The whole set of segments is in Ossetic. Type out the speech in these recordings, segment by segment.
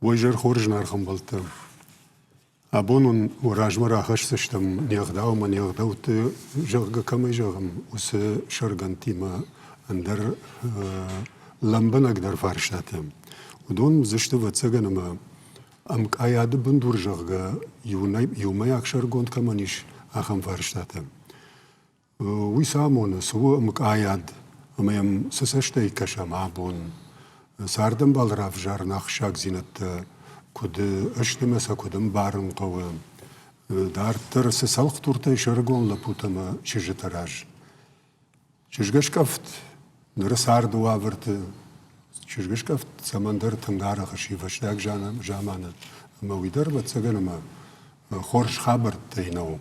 Уӕ изӕр хорз, зынаргъ ӕмбӕлттӕ! Абон уын уӕ размӕ рахӕсдзыстӕм не гъдау ӕмӕ не гъдӕутты, зӕгъгӕ, кӕмӕй зӕгъӕм, уыцы сӕргӕндтимӕ ӕндӕр лӕмбынӕгдӕр фарстатӕ. Уыдон уыдзысты, ӕвӕццӕгӕн, ӕмӕ ӕмкъайады бындур, зӕгъгӕ, иумӕйаг сӕргонд кӕмӕн ис, ахӕм фарстатӕ. Уый цы амоны, цы у ӕмкъайад ӕмӕ йӕм цы цӕстӕй кӕсӕм абон? Цардӕмбал равзарын ахсджиагдзинӕдтӕ куыд сты ӕмӕ сӕ куыд ӕмбарын хъӕуы? Дарддӕр цы цӕлхдуртӕй сӕрыгон лӕппутӕ ӕмӕ чызджыты раз? Чызгӕскъӕфт ныры царды уавӕрты чызгӕскъӕфт цӕмӕндӕр тынг арӕх сси фӕстаг заманы ӕмӕ уый дӕр, ӕвӕццӕгӕн, ӕмӕ хорз хабӕрттӕй нӕу.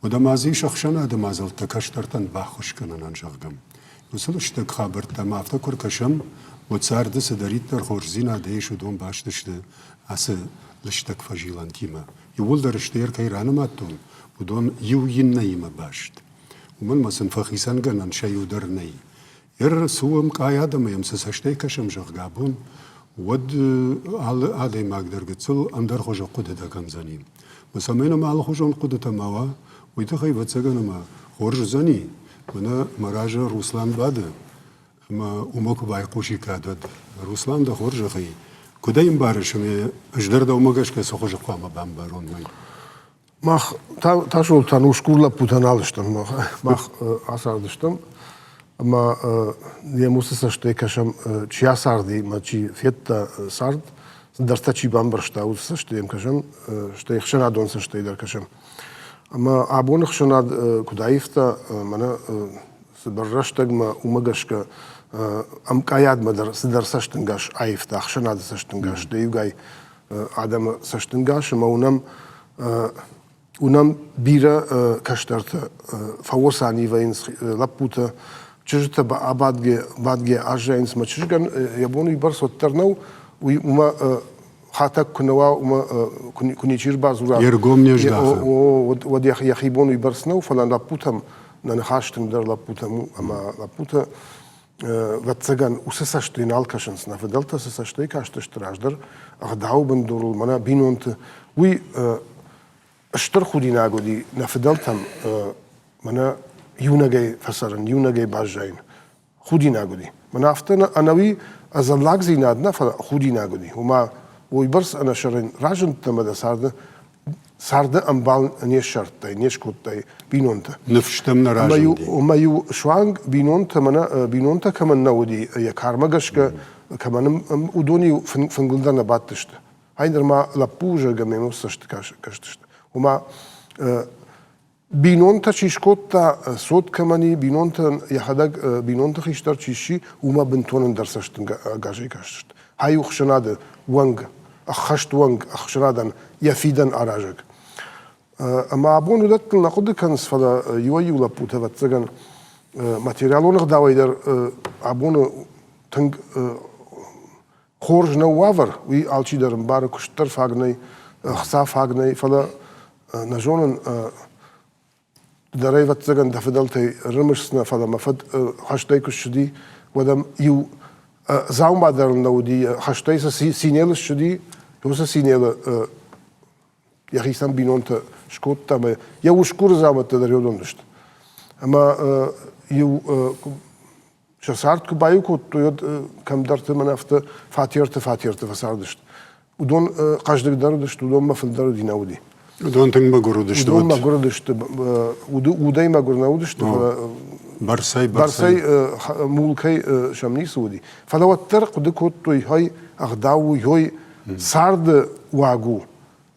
Уӕдӕ ма дзы ис ӕхсӕнады мадзӕлттӕ кӕстӕртӕн баххуыс кӕнынӕн, зӕгъгӕ. Уыцы лыстӕг хабӕрттӕм афтӕ куы ркӕсӕм, уӕд царды цыдӕриддӕр хорздзинад ис, уыдон баст сты ацы лыстӕг фӕзилӕнтимӕ. Иууылдӕр сты, кӕй ранымадтон, уыдон иу иннӕимӕ баст. Уымӕн ма сын фӕхицӕнгӕнӕн сӕ иу дӕр нӕй. Ер цы у ӕмкъай адӕмы йӕм цы цӕстӕй кӕсӕм, зӕгъгӕ, абон, уӕд алы адӕймаг дӕр гыццыл ӕндӕрхуызы хъуыдытӕ кӕндзӕни. Ӕмӕ цӕмӕй нӕм алыхуызон хъуыдытӕ ма уа, уый тыххӕй, ӕвӕццӕгӕн, ӕмӕ хорз уыдзӕни, мӕнӕ мӕ разы Руслан бады, ӕмӕ уымӕ куы байхъусиккат, уӕд. Руслан, дӕ хорзӕхӕй, куыд ӕй ӕмбарыс ӕмӕ ӕз дӕр дӕумӕ гӕсгӕ цы хуызы хъуамӕ бамбарон уый? Мах Тасолтан усгур лӕппутӕ нал стӕм, мах ацардыстӕм ӕмӕ йӕм уыцы цӕстӕй кӕсӕм, чи ацарди ӕмӕ чи федта цард, цыдӕртӕ чи бамбӕрста, уыцы цӕстӕй йӕм кӕсӕм, стӕй ӕхсӕнадон цӕстӕй дӕр кӕсӕм. Ӕмӕ абоны ӕхсӕнад куыд аивта, мӕнӕ цыбыр рӕстӕгмӕ уымӕ гӕсгӕ ӕмкъайадмӕ дӕр цыдӕр цӕстӕнгас аивта, ӕхсӕнады цӕстӕнгас, дӕ иугай адӕмы цӕстӕнгас ӕмӕ уынӕм уынӕм бирӕ кӕстӕртӕ фӕоцани вӕййынц лӕппутӕ, чызджытӕ абадгӕ бадгӕ аззайынц мӕ чызгӕн йӕ бон уыйбӕрц уӕддӕр нӕу, уый уымӕ хатӕг куы нӕ уа, уымӕ куы ничи ӕрбадзура. Йе ргом не здахы. Уӕд йӕхи бон уыйбӕрц нӕу, фӕлӕ лӕппутӕм нӕ ныхас тынгдӕр лӕппутӕм у ӕмӕ лӕппутӕ ӕвӕццӕгӕн, уыцы цӕстӕй нал кӕсынц. Нӕ фыдӕлтӕ цы цӕстӕй кастысты раздӕр ӕгъдауы бындурыл, мӕнӕ бинонты, уый стыр худинаг уыди нӕ фыдӕлтӕм мӕнӕ иунӕгӕй фӕцӕрын, иунӕгӕй баззайын. Худинаг уыди. Мӕнӕ афтӕ ӕнӕуи ӕдзӕллагдзинад нӕ, фӕлӕ худинаг уыди. Ома уыйбӕрц ӕнӕсӕрӕн разындтӕ ӕмӕ дӕ царды царды ӕмбал не ссардтай, не скодтай бинонтӕ. Ныфс дӕм нӕ разынди. Ӕмӕ-иу суанг бинонтӕ, мӕнӕ бинонтӕ кӕмӕн нӕ уыди, йӕ кармӕ гӕсгӕ кӕмӕн, уыдон-иу фынгыл дӕр нӕ бадтысты. Ай нырма лӕппу, зӕгъгӕ, ме цӕсты кастысты. Ома бинонтӕ чи скодта, цот кӕмӕн и, бинонтӕн йӕхӕдӕг бинонты хистӕр чи сси, уымӕ бынтон ӕндӕр цӕстӕнгасӕй кастысты. Ай у ӕхсӕнады уӕнг, ӕххӕст уӕнг, ӕхсӕнадӕн йӕ фидӕн аразӕг. Ӕмӕ абон уыдӕттыл нӕ хъуыды кӕнынц, фӕлӕ иуӕй-иу лӕппутӕ, ӕвӕццӕгӕн, материалон ӕгъдауӕй дӕр абоны тынг хорз нӕу уавӕр, уый алчидӕр ӕмбары, куыст дӕр фаг нӕй, ӕхца фаг нӕй, фӕлӕ нӕ зонын, дӕр ӕвӕццӕгӕн дӕ фыдӕлтӕй ӕрымысдзынӕ, фӕлӕ мӕ фыд хӕстӕй куы ссыди, уӕд ӕм иу дзаума дӕр нӕ уыди, хӕстӕй цы цинел ссыди, уыцы цинелы йӕхицӕн бинонтӕ скодта ӕмӕ йӕ усгуры дзаумӕттӕ дӕр уыдон сты. Ӕмӕ иу сӕ цард куы баиу кодтой, уӕд кӕмдӕрты мӕнӕ афтӕ фатерты-фатерты фӕцардысты. Уыдон хъӕздыгдӕр уыдысты, уыдонмӕ фылдӕр уыди нӕ уыди. Уыдон тынг мӕгуыр уыдысты. Уыдон мӕгуыр уыдысты, удӕй мӕгуыр нӕ уыдысты, фӕлӕ бӕрцӕй, бӕрцӕй мулкӕй сӕм ницы уыди. Фӕлӕ уӕддӕр хъуыды кодтой, хой ӕгъдау у, хой царды уаг у.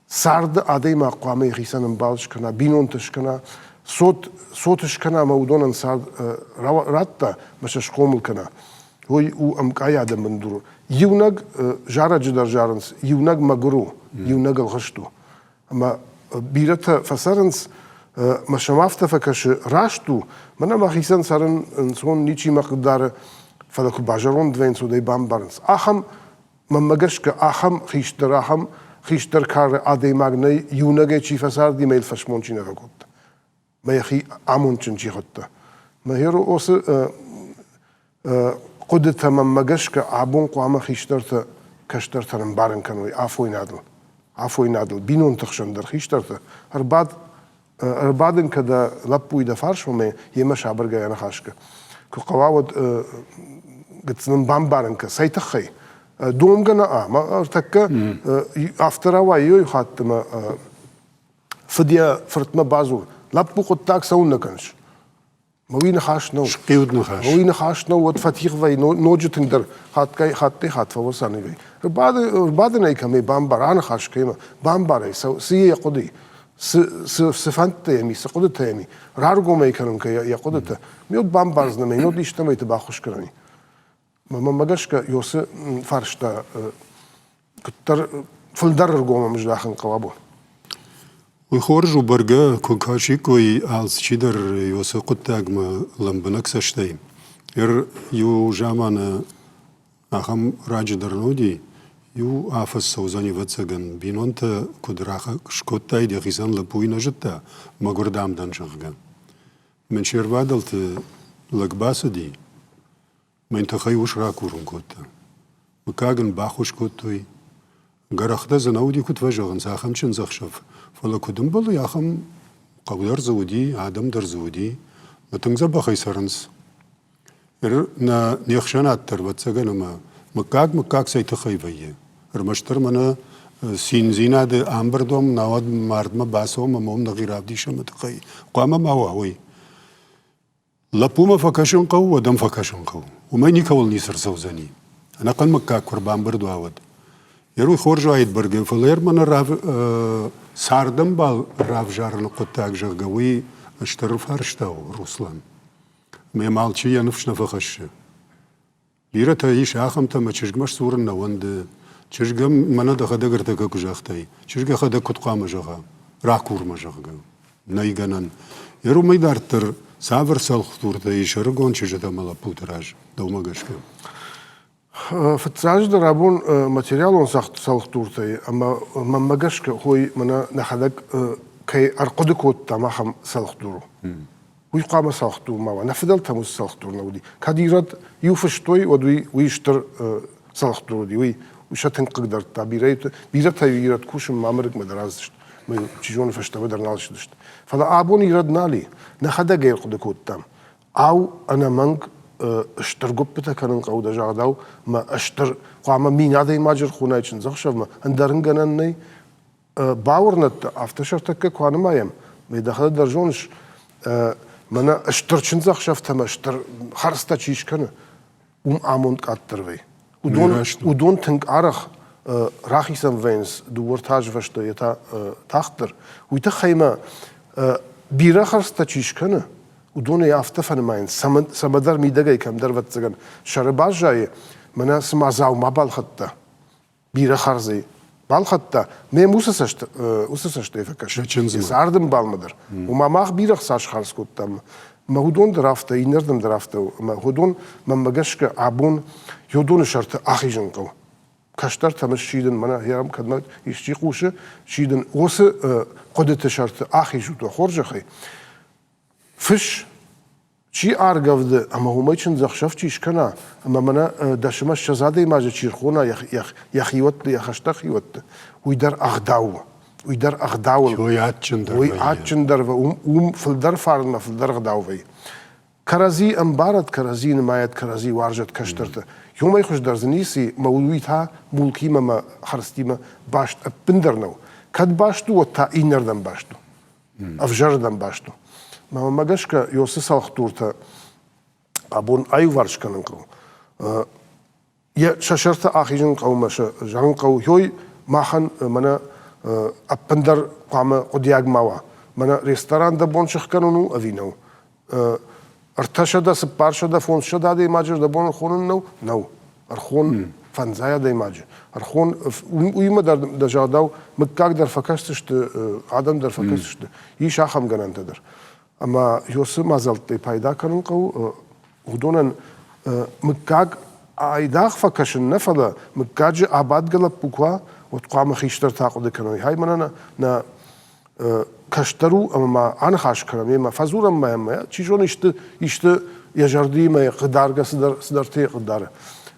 Царды адӕймаг хъуамӕ йӕхицӕн ӕмбал скӕна, бинонтӕ скӕна, цот, цот скӕна ӕмӕ уыдонӕн цард радта ӕмӕ сӕ схъомыл кӕна. Уый у ӕмкъайады бындур. Иунӕг зарӕджы дӕр зарынц, иунӕг мӕгуыр у, иунӕг ӕлгъыст у. Ӕмӕ бирӕтӕ фӕцӕрынц, мӕ сӕм афтӕ фӕкӕсы, раст у, мӕнӕ мӕхицӕн цӕрын ӕнцон ничи мӕ хъыгдары, фӕлӕ куы базӕронд вӕййынц, уӕд ӕй бамбарынц. Ахӕм Мӕнмӕ гӕсгӕ, ахӕм хистӕр, ахӕм хистӕр кары адӕймаг нӕй, иунӕгӕй чи фӕцарди мӕ йыл фӕсмон чи нӕ фӕкодта, мӕ йӕхи амондджын чи хуыдта. Мӕ Геросы хъуыдытӕ мӕнмӕ гӕсгӕ абон хъуамӕ хистӕртӕ. кӕстӕртӕн ӕмбарын кӕной афойнадыл. Афойнадыл бинонты хсӕн дӕр хистӕртӕ ӕрбад ӕрбадын кӕ дӕ лӕппуйы дӕ фарсмӕ ӕмӕ йемӕ сабыргай аныхас кӕ. Куы хъӕуа, уӕд гыццыл ын бамбарын кӕ, цӕй тыххӕй. Домгӕ нӕ ӕмӕ ӕртӕккӕ афтӕ рауайы иу хатт ӕмӕ фыд йӕ фыртмӕ бадзур, лӕппу хъуыддаг цӕуылнӕ кӕныс? Мӕ уый ныхас нӕу. Схъиуд ныхас. Уый ныхас нӕу, уӕд фӕтигъ вӕййы ноджы тынгдӕр хатгай хаттӕй-хатт фӕуырсӕны вӕййы. Ӕрбадын ӕй кӕмӕй бамбар, аныхас кӕимӕ, бамбар ӕй, цы йӕ хъуыды, цы фӕндтӕ йӕм и, цы хъуыдытӕ йӕм и, раргом ӕй кӕнын кӕй йӕ хъуыдытӕ. Мед бамбардзынӕ ӕмӕ йын истӕмӕйты баххуыс кӕнӕн. Мӕнмӕ гӕсгӕ, уыцы фарста куыддӕр фылдӕр ӕргом ӕмыздахын хъӕуы абон. Уый хорз у бӕргӕ, куы кӕсиккой алцычидӕр уыцы хъуыддагмӕ лӕмбынӕг цӕстӕй. Ир иу заманы ахӕм раджы дӕр нӕ уыди, иу афӕдз цӕудзӕн, ӕвӕццӕгӕн, бинонтӕ куыд скодтаид йӕхицӕн лӕппуйы нӕ зыдта, мӕгуыр дам дӕн, зӕгъгӕ. Мӕн се рвадӕлты лӕг бацыди, Мӕн тыххӕй ус ракурын кодта. Мыггаг ын баххуыс кодтой. Гӕрӕхтӕ дзы нӕ уыди, куыд фӕзӕгъынц, ахӕм чындзӕхсӕв. Фӕлӕ куыд ӕмбӕлы, ахӕм хъӕу дӕр дзы уыди, адӕм дӕр дзы уыди. Мӕ тынг дзӕбӕхӕй цӕрынц. Ныр нӕ не хсӕнад дӕр, ӕвӕццӕгӕн, ӕмӕ мыггаг мыггаг цӕй тыххӕй вӕййы. Ӕрмӕстдӕр мӕнӕ циндзинады ӕмбырд уӕм, науӕд мардмӕ бацӕуӕм ӕмӕ уым нӕхи равдисӕм тыххӕй. Хъуамӕ ма уа уый. Лӕппумӕ фӕкӕсын хъӕуы, уӕд ӕм фӕкӕсын хъӕуы. Уымӕй никӕуыл ницы ӕрцӕудзӕни. Ӕнӕхъӕн мыггаг куы ӕрбамбырд уа, уӕд. Йер уый хорз уаид бӕргӕ, фӕлӕ йер мӕнӕ цардӕмбал равзарыны хъуыддаг, зӕгъгӕ, уый стыр фарста у, Руслан. Ӕмӕ йӕм алчи йӕ ныфс нӕ фӕхӕссы. Бирӕтӕ ис ахӕмтӕ, ӕмӕ чызгмӕ сдзурын нӕ уӕнды. Чызг ӕм мӕнӕ дӕхӕдӕг ӕртӕккӕ куы загътай, чызг йӕхӕдӕг куыд хъуамӕ зӕгъа, ракур мӕ, зӕгъгӕ. Нӕй гӕнӕн. Йер уымӕй дарддӕр цавӕр цӕлхдуртӕ ис ӕрыгон чызджытӕ ӕмӕ лӕппуты раз, дӕумӕ гӕсгӕ? Фыццаджыдӕр абон материалон цӕлхдуртӕй ӕмӕ мӕнмӕ гӕсгӕ хой мӕнӕ нӕхӕдӕг кӕй ӕрхъуыды кодтам, ахӕм цӕлхдур у. Уый хъуамӕ цӕлхдур ма уа. Нӕ фыдӕлтӕм уыцы цӕлхдур нӕ уыди. Кӕд ирӕд иу фыстой, уӕд уый, уый стыр цӕлхдур уыди. Уый, уый сӕ тынг хъыгдардта. Бирӕтӕ-иу ирӕд кусынмӕ Амырыкмӕ дӕр ацыдысты. Мӕ чи зоны, фӕстӕмӕ дӕр нал ссыдысты. Фӕлӕ абон ирӕд нал и. Нӕхӕдӕг ӕй ӕрхъуыды кодтам. Ау, ӕнӕмӕнг стыр гуыппытӕ кӕнын хъӕуы дӕ загъдау, мӕ стыр хъуамӕ мин адӕймаджы рхонай чындзӕхсӕвмӕ, ӕндӕр ын гӕнӕн нӕй. Бауырнӕд дӕ, афтӕ сӕртӕккӕ куы анымайӕм, мӕ дӕхӕдӕг дӕр зоныс, мӕнӕ стыр чындзӕхсӕвтӕ ӕмӕ стыр хӕрдзтӕ чи скӕны, уым амонд къаддӕр вӕййы. Уыдон, уыдон тынг арӕх рахицӕн вӕййынц дыууӕ-ӕртӕ азы фӕстӕ йе та тагъддӕр. Уый тыххӕй ма бирӕ хӕрдзтӕ чи скӕны, уыдонӕй афтӕ фӕнымайынц, цӕмӕдӕр мидӕгӕй кӕмдӕр, ӕвӕццӕгӕн, сӕры баззайы, мӕнӕ цыма дзаума балхӕдта, бирӕ хардзӕй балхӕдта, мӕм уыцы цӕст уыцы цӕстӕй фӕкӕсы. Царды ӕмбалмӕ дӕр. Ома мах бирӕ хца схардз кодтам. Мӕ уыдон дӕр афтӕ, иннӕрдӕм дӕр афтӕ у. Ӕмӕ уыдон, мӕнмӕ гӕсгӕ, абон уыдоны сӕрты ахизын хъӕуы. Кӕстӕртӕм сидын, мӕнӕ йӕм кӕдмӕ исчи хъусы, сидын, уыцы хъуыдыты сӕрты ахизут уӕ хорзӕхӕй. Фыс Чи аргӕвды ӕмӕ уымӕй чындзӕхсӕв чи скӕна, ӕмӕ мӕнӕ дӕсмӕ ссӕдз адӕймаджы чи рхона йӕ хиуӕтты, йӕ хӕстӕг хиуӕтты, уый дӕр ӕгъдау у. Уый дӕр ӕгъдауыл. Уый адджындӕр Уый адджындӕр уым, уым фылдӕр фарнмӕ фылдӕр ӕгъдау вӕййы. Кӕрӕдзи ӕмбарӕд, кӕрӕдзи нымайӕд, кӕрӕдзи уарзӕд кӕстӕрты. Уымӕй хуыздӕр дзы ницы и, мӕ уый та мулкимӕ мӕ хӕрдзтимӕ баст ӕппындӕр нӕу. Кӕд баст у, уӕд та иннӕрдӕм баст у. Ӕвзӕрырдӕм баст у. Мӕнмӕ гӕсгӕ, уыцы цӕлхдуртӕ абон аиуварс кӕнын хъӕуы. Йӕ сӕ сӕрты ахизын хъӕуы мӕ сӕ зӕгъын хъӕуы, ёй махӕн мӕнӕ ӕппындӕр хъуамӕ хъуыдиаг ма уа. Мӕнӕ ресторан дӕ бон сыхгӕнын у ӕви нӕу? 300, 400, 500 адӕймаджы дӕ бон ӕрхонын нӕу? Нӕу. Ӕрхон фӕндзай адӕймаджы. Ӕрхон, уыимӕ дӕр дӕ загъдау, мыггаг дӕр фӕкӕсдзысты, адӕм дӕр фӕкӕсдзысты. Ис ахӕм гӕнӕнтӕ дӕр. Ӕмӕ уыцы мадзӕлттӕй пайда кӕнын хъӕуы. Уыдонӕн мыггаг айдагъ фӕкӕсын нӕ, фӕлӕ мыггаджы абадгӕ лӕппу куы уа, уӕд хъуамӕ хистӕртӕ ахъуыды кӕной. Хай мӕнӕ нӕ кӕстӕр у ӕмӕ ма аныхас кӕнӕм йемӕ, фӕдзурӕм ма йӕм, чи зоны, исты, исты йӕ зӕрдыимӕ хъыгдаргӕ цыдӕр, цыдӕртӕ йӕ хъыгдары.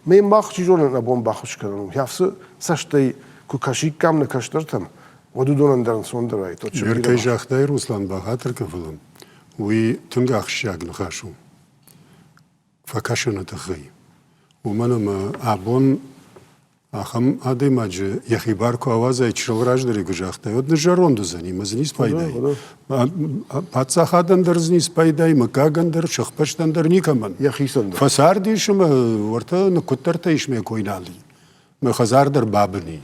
Ме мах, чи зоны, нӕ бон баххуыс кӕнын у. Хӕфсы цӕстӕй куы кӕсиккам нӕ кӕстӕртӕм, уӕд уыдонӕн дӕр ӕнцондӕр уаид. Ныр кӕй загътай, Руслан, бахатыр кӕн, фӕлӕ уый тынг ахсджиаг ныхас у фӕкӕсыны тыххӕй. Уымӕн ӕмӕ абон ахӕм адӕймаджы йӕхи бар куы ауадзай, чысыл раздӕр куы загътай, уӕд ныззӕронд уыдзӕни ӕмӕ дзы ницы пайда и. Паддзахадӕн дӕр дзы ницы пайда и, мыггагӕн дӕр, сыхбӕстӕн дӕр никӕмӕн. Йӕхицӕн дӕр. Фӕцардис ӕмӕ уӕртӕ ныккуыддӕртӕ ис мӕ кой нал и. Мӕ хӕдзар дӕр бабын и.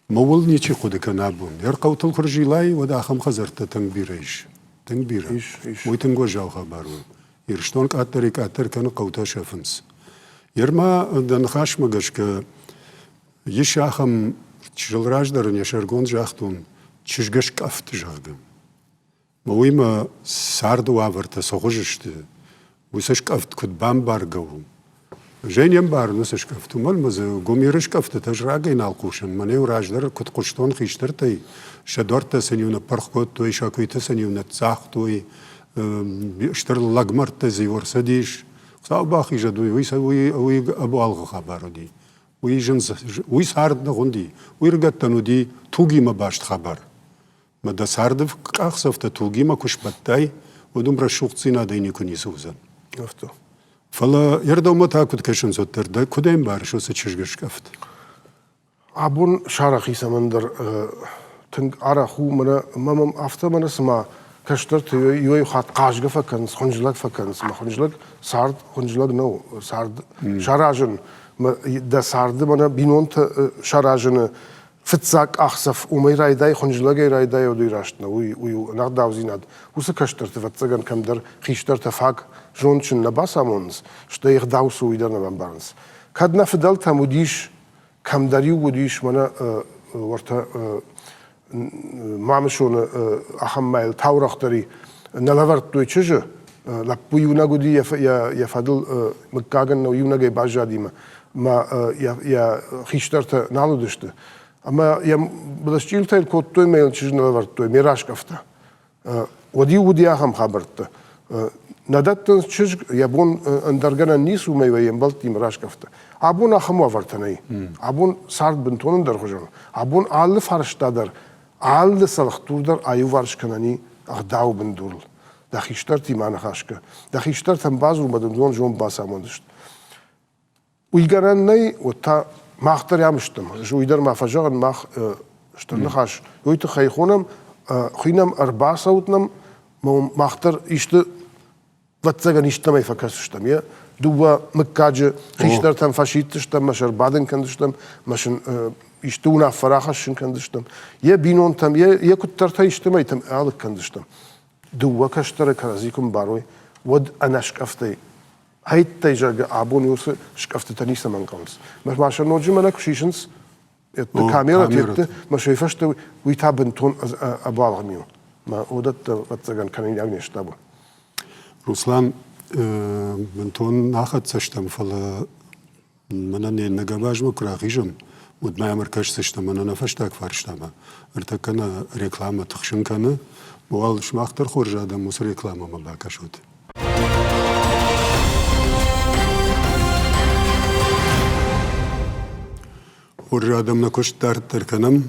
Мӕуыл ничи хъуыды кӕны абон. Йӕ хъӕутыл куы рзилай, уӕд ахӕм хӕдзӕрттӕ тынг бирӕ ис. Тынг бирӕ. Ис, ис. Уый тынг уӕззау хабар у. Ирыстон къаддӕрӕй-къаддӕр кӕны, хъӕутӕ сӕфынц. Ерма дӕ ныхасмӕ гӕсгӕ ис ахӕм, чысыл раздӕр ын йӕ сӕргонд загътон, чызгӕскъӕфт, зӕгъгӕ. Уыимӕ царды уавӕртӕ цы хуызы сты, уыцы скъӕфт куыд бамбаргӕ у? Зӕй не мбарын уыцы скъӕфт, уымӕн ӕмӕ дзы гуымиры скъӕфтытӕ ӕз рагӕй нал хъусын. Мӕнӕ-иу раздӕр куыд хъуыстон хистӕртӕй, сӕ дуӕрттӕ сын-иу ныппырх кодтой, сӕ куыйтӕ сын-иу ныццагътой, стыр лӕгмӕрдтӕ дзы-иу ӕрцыдис. Хуыцау бахизӕд, уый, уый, уый ӕбуалгъы хабар уыди. Уый, зын, уый цард нӕ хуынди, уый ӕрыгӕттӕн уыди тугимӕ баст хабар. Мӕ дӕ царды къахдзӕфтӕ тугимӕ куы сбӕттай, уӕд уым рӕсугъддзинадӕй никуы ницы уыдзӕн. Афтӕ. Фӕлӕ ӕрдӕумӕ та куыд кӕсынц, уӕддӕр дӕ куыд ӕмбарыс уыцы чызгы скъӕфт? Абон сарӕх и цӕмӕндӕр тынг арӕх у, мӕнӕ мӕм афтӕ мӕнӕ цыма кӕстӕрты иуӕй хатт хъазгӕ фӕкӕнынц, хуынджылӕг фӕкӕнынц. Мӕ хуынджылӕг цард хуынджылӕг нӕу. Цард саразын, дӕ царды мӕнӕ бинонтӕ саразыны фыццаг къахдзӕф уымӕй райдай, хуынджылӕгӕй райдай, уый раст нӕ, уый, уый у ӕнӕгъдаудзинад. Уыцы кӕстӕрты, ӕвӕццӕгӕн, кӕмдӕр хистӕртӕ фаг зондджын нӕ бацамонынц, стӕй ӕгъдау цы, уый дӕр нӕ бамбарынц. Кӕд нӕ фыдӕлтӕм уыдис, кӕмдӕр-иу уыдис, мӕнӕ уӕртӕ Мамысоны ахӕм мӕйыл таурӕгъ дӕр нӕ лӕвӕрдтой чызджы, лӕппу иунӕг уыди йӕ фӕдыл мыггагӕн нӕу иунӕгӕй баззадимӕ мӕ йӕ хистӕртӕ нал уыдысты. Ӕмӕ йӕм былысчъилтӕ йыл кодтой мӕ йыл чызг нӕ лӕвӕрдтой, ме раскъӕфта. Уӕд-иу уыди ахӕм хабӕрттӕ. Нӕ дӕттынц чызг, йӕ бон ӕндӕргӕнӕн ницы у, мӕ йе мбӕлттимӕ раскъӕфта. Абон ахӕм уавӕртӕ нӕй. Абон цард бынтон ӕндӕрхуызон. Абон алы фарста дӕр, алы цӕлхдур дӕр аиуварс кӕнӕн и ӕгъдауы бындурыл. Дӕ хистӕртимӕ аныхас кӕ. Дӕ хистӕртӕм бадзур мӕ дын уыдон зонд бацамондзысты. Уый гӕнӕн нӕй, уӕд та мах дӕр ам стӕм. Ӕз уый дӕр ма фӕзӕгъын, мах стыр ныхас уый тыххӕй хонӕм, хуыйнӕм ӕрбацӕут нӕм, мах дӕр исты ӕвӕццӕгӕн истӕмӕй фӕкӕсдзыстӕм. Йӕ дыууӕ мыггаджы хистӕртӕм фӕсиддзыстӕм, мӕ сӕ ӕрбадын кӕндзыстӕм, мӕ сын исты уынаффӕ рахӕссын кӕндзыстӕм. Йӕ бинонтӕм, йӕ куыддӕртӕ истӕмӕйтӕм алыг кӕндзыстӕм. Дыууӕ кӕстӕры кӕрӕдзи куы мбарой, уӕд ӕнӕскъӕфтӕй хӕйттӕй, зӕгъгӕ, абон уыцы скъӕфтытӕ ницӕмӕн хъӕуынц. Мӕ сӕ ноджы мӕнӕ куы сисынц камерӕ мӕ сӕ фӕстӕ уый та бынтон ӕбуалгъ ми у. Мӕ уыдӕттӕ, ӕвӕццӕгӕн, кӕнинаг не сты абон. Руслан, бынтон ахӕццӕ стӕм, фӕлӕ мӕнӕ не ннӕ гӕбазмӕ куы рахизӕм, уӕд ма йӕм ӕркӕсдзыстӕм мӕнӕ нӕ фӕстаг фарстамӕ. Ӕртӕккӕ нӕ рекламӕ тыхсын кӕны, уал сымах дӕр хорз адӕм уыцы рекламӕмӕ бакӕсут. Хорз адӕм, нӕ куыст дарддӕр кӕнӕм.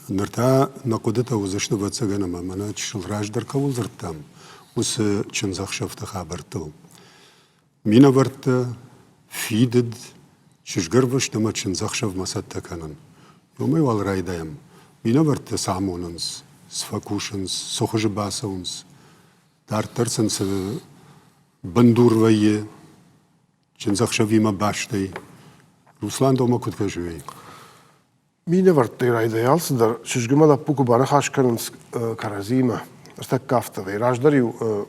Ныр та нӕ хъуыдытӕ уыдзысты, ӕвӕццӕгӕн, ӕмӕ мӕнӕ чысыл раздӕр кӕуыл дзырдтам, уыцы чындзӕхсӕвты хабӕрттыл. Минӕвӕрттӕ, фидыд, чызгӕрвыст ӕмӕ чындзӕхсӕвмӕ цӕттӕ кӕнын. Уымӕй уал райдайӕм. Минӕвӕрттӕ цы амонынц, цы фӕкусынц, цы хуызы бацӕуынц, дарддӕр сын цы бындур вӕййы чындзӕхсӕвимӕ бастӕй. Руслан домӕ куыд кӕсы? Минӕвӕрттӕй райдайы алцыдӕр. Чызгимӕ лӕппу куы баныхас кӕнынц кӕрӕдзиимӕ, ӕртӕккӕ афтӕ вӕййы. Раздӕр-иу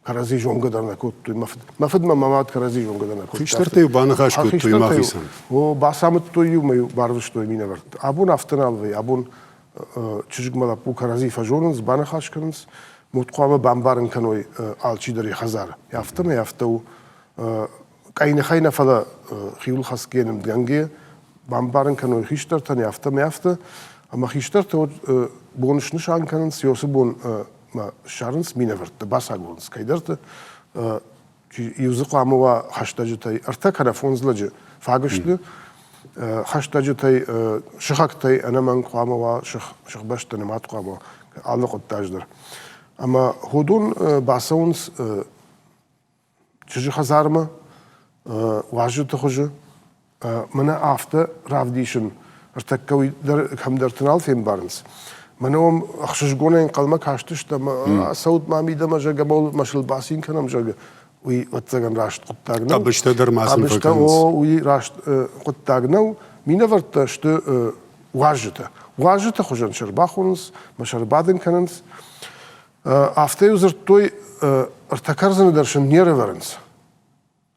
кӕрӕдзи зонгӕ дӕр нӕ кодтой. Мӕ фыд, мӕ фыд мӕ мад кӕрӕдзи зонгӕ дӕр нӕ кодтой. Хистӕртӕ-иу баныхас кодтой мӕхицӕн. О, бацамыдтой-иу мӕ-иу барвыстой минӕвӕртты. Абон афтӕ нал вӕййы. Абон чызгмӕ лӕппу кӕрӕдзи фӕзонынц, баныхас кӕнынц. Мод хъуамӕ бамбарын кӕной алчидӕр йӕ хӕдзары. Афтӕмӕй афтӕ у. Къӕйныхӕй нӕ, фӕлӕ хиуылхӕцгӕ, нымдгӕнгӕ бамбарын кӕной хистӕртӕн, афтӕмӕй афтӕ. Ӕмӕ хистӕртӕ уӕд бон снысан кӕнынц, уыцы бон ма ссарынц минӕвӕртты, бацагурынц кӕйдӕрты. Иу дзы хъуамӕ уа хӕстӕджытӕй ӕртӕ кӕнӕ фондз лӕджы фаг сты. Хӕстӕджытӕй, сыхӕгтӕй ӕнӕмӕнг хъуамӕ уа, сыхбӕсты нымад хъуамӕ уа алы хъуыддаджы дӕр. Ӕмӕ уыдон бацӕуынц чызджы хӕдзармӕ уазджыты хуызы. Мӕнӕ афтӕ равдисын, ӕртӕккӕ уый дӕр кӕмдӕрты нал фембарынц. Мӕнӕ уӕм ӕхсызгонӕй ӕнхъӕлмӕ кастыстӕм, цӕут ма мидӕмӕ, зӕгъгӕ, мӕ сыл бацин кӕнӕм, зӕгъгӕ. Уый, ӕвӕццӕгӕн, раст хъуыддаг нӕу. Хъӕбыстӕ дӕр ма сын Хъӕбыстӕ, о, уый раст хъуыддаг нӕу. Минӕвӕрттӕ сты уазджытӕ. Уазджыты хуызӕн сӕ ӕрбахонынц, мӕ сӕ ӕрбадын кӕнынц. Афтӕ-иу дзырдтой, ӕртӕ кӕрдзыны дӕр сын не рӕвӕрынц.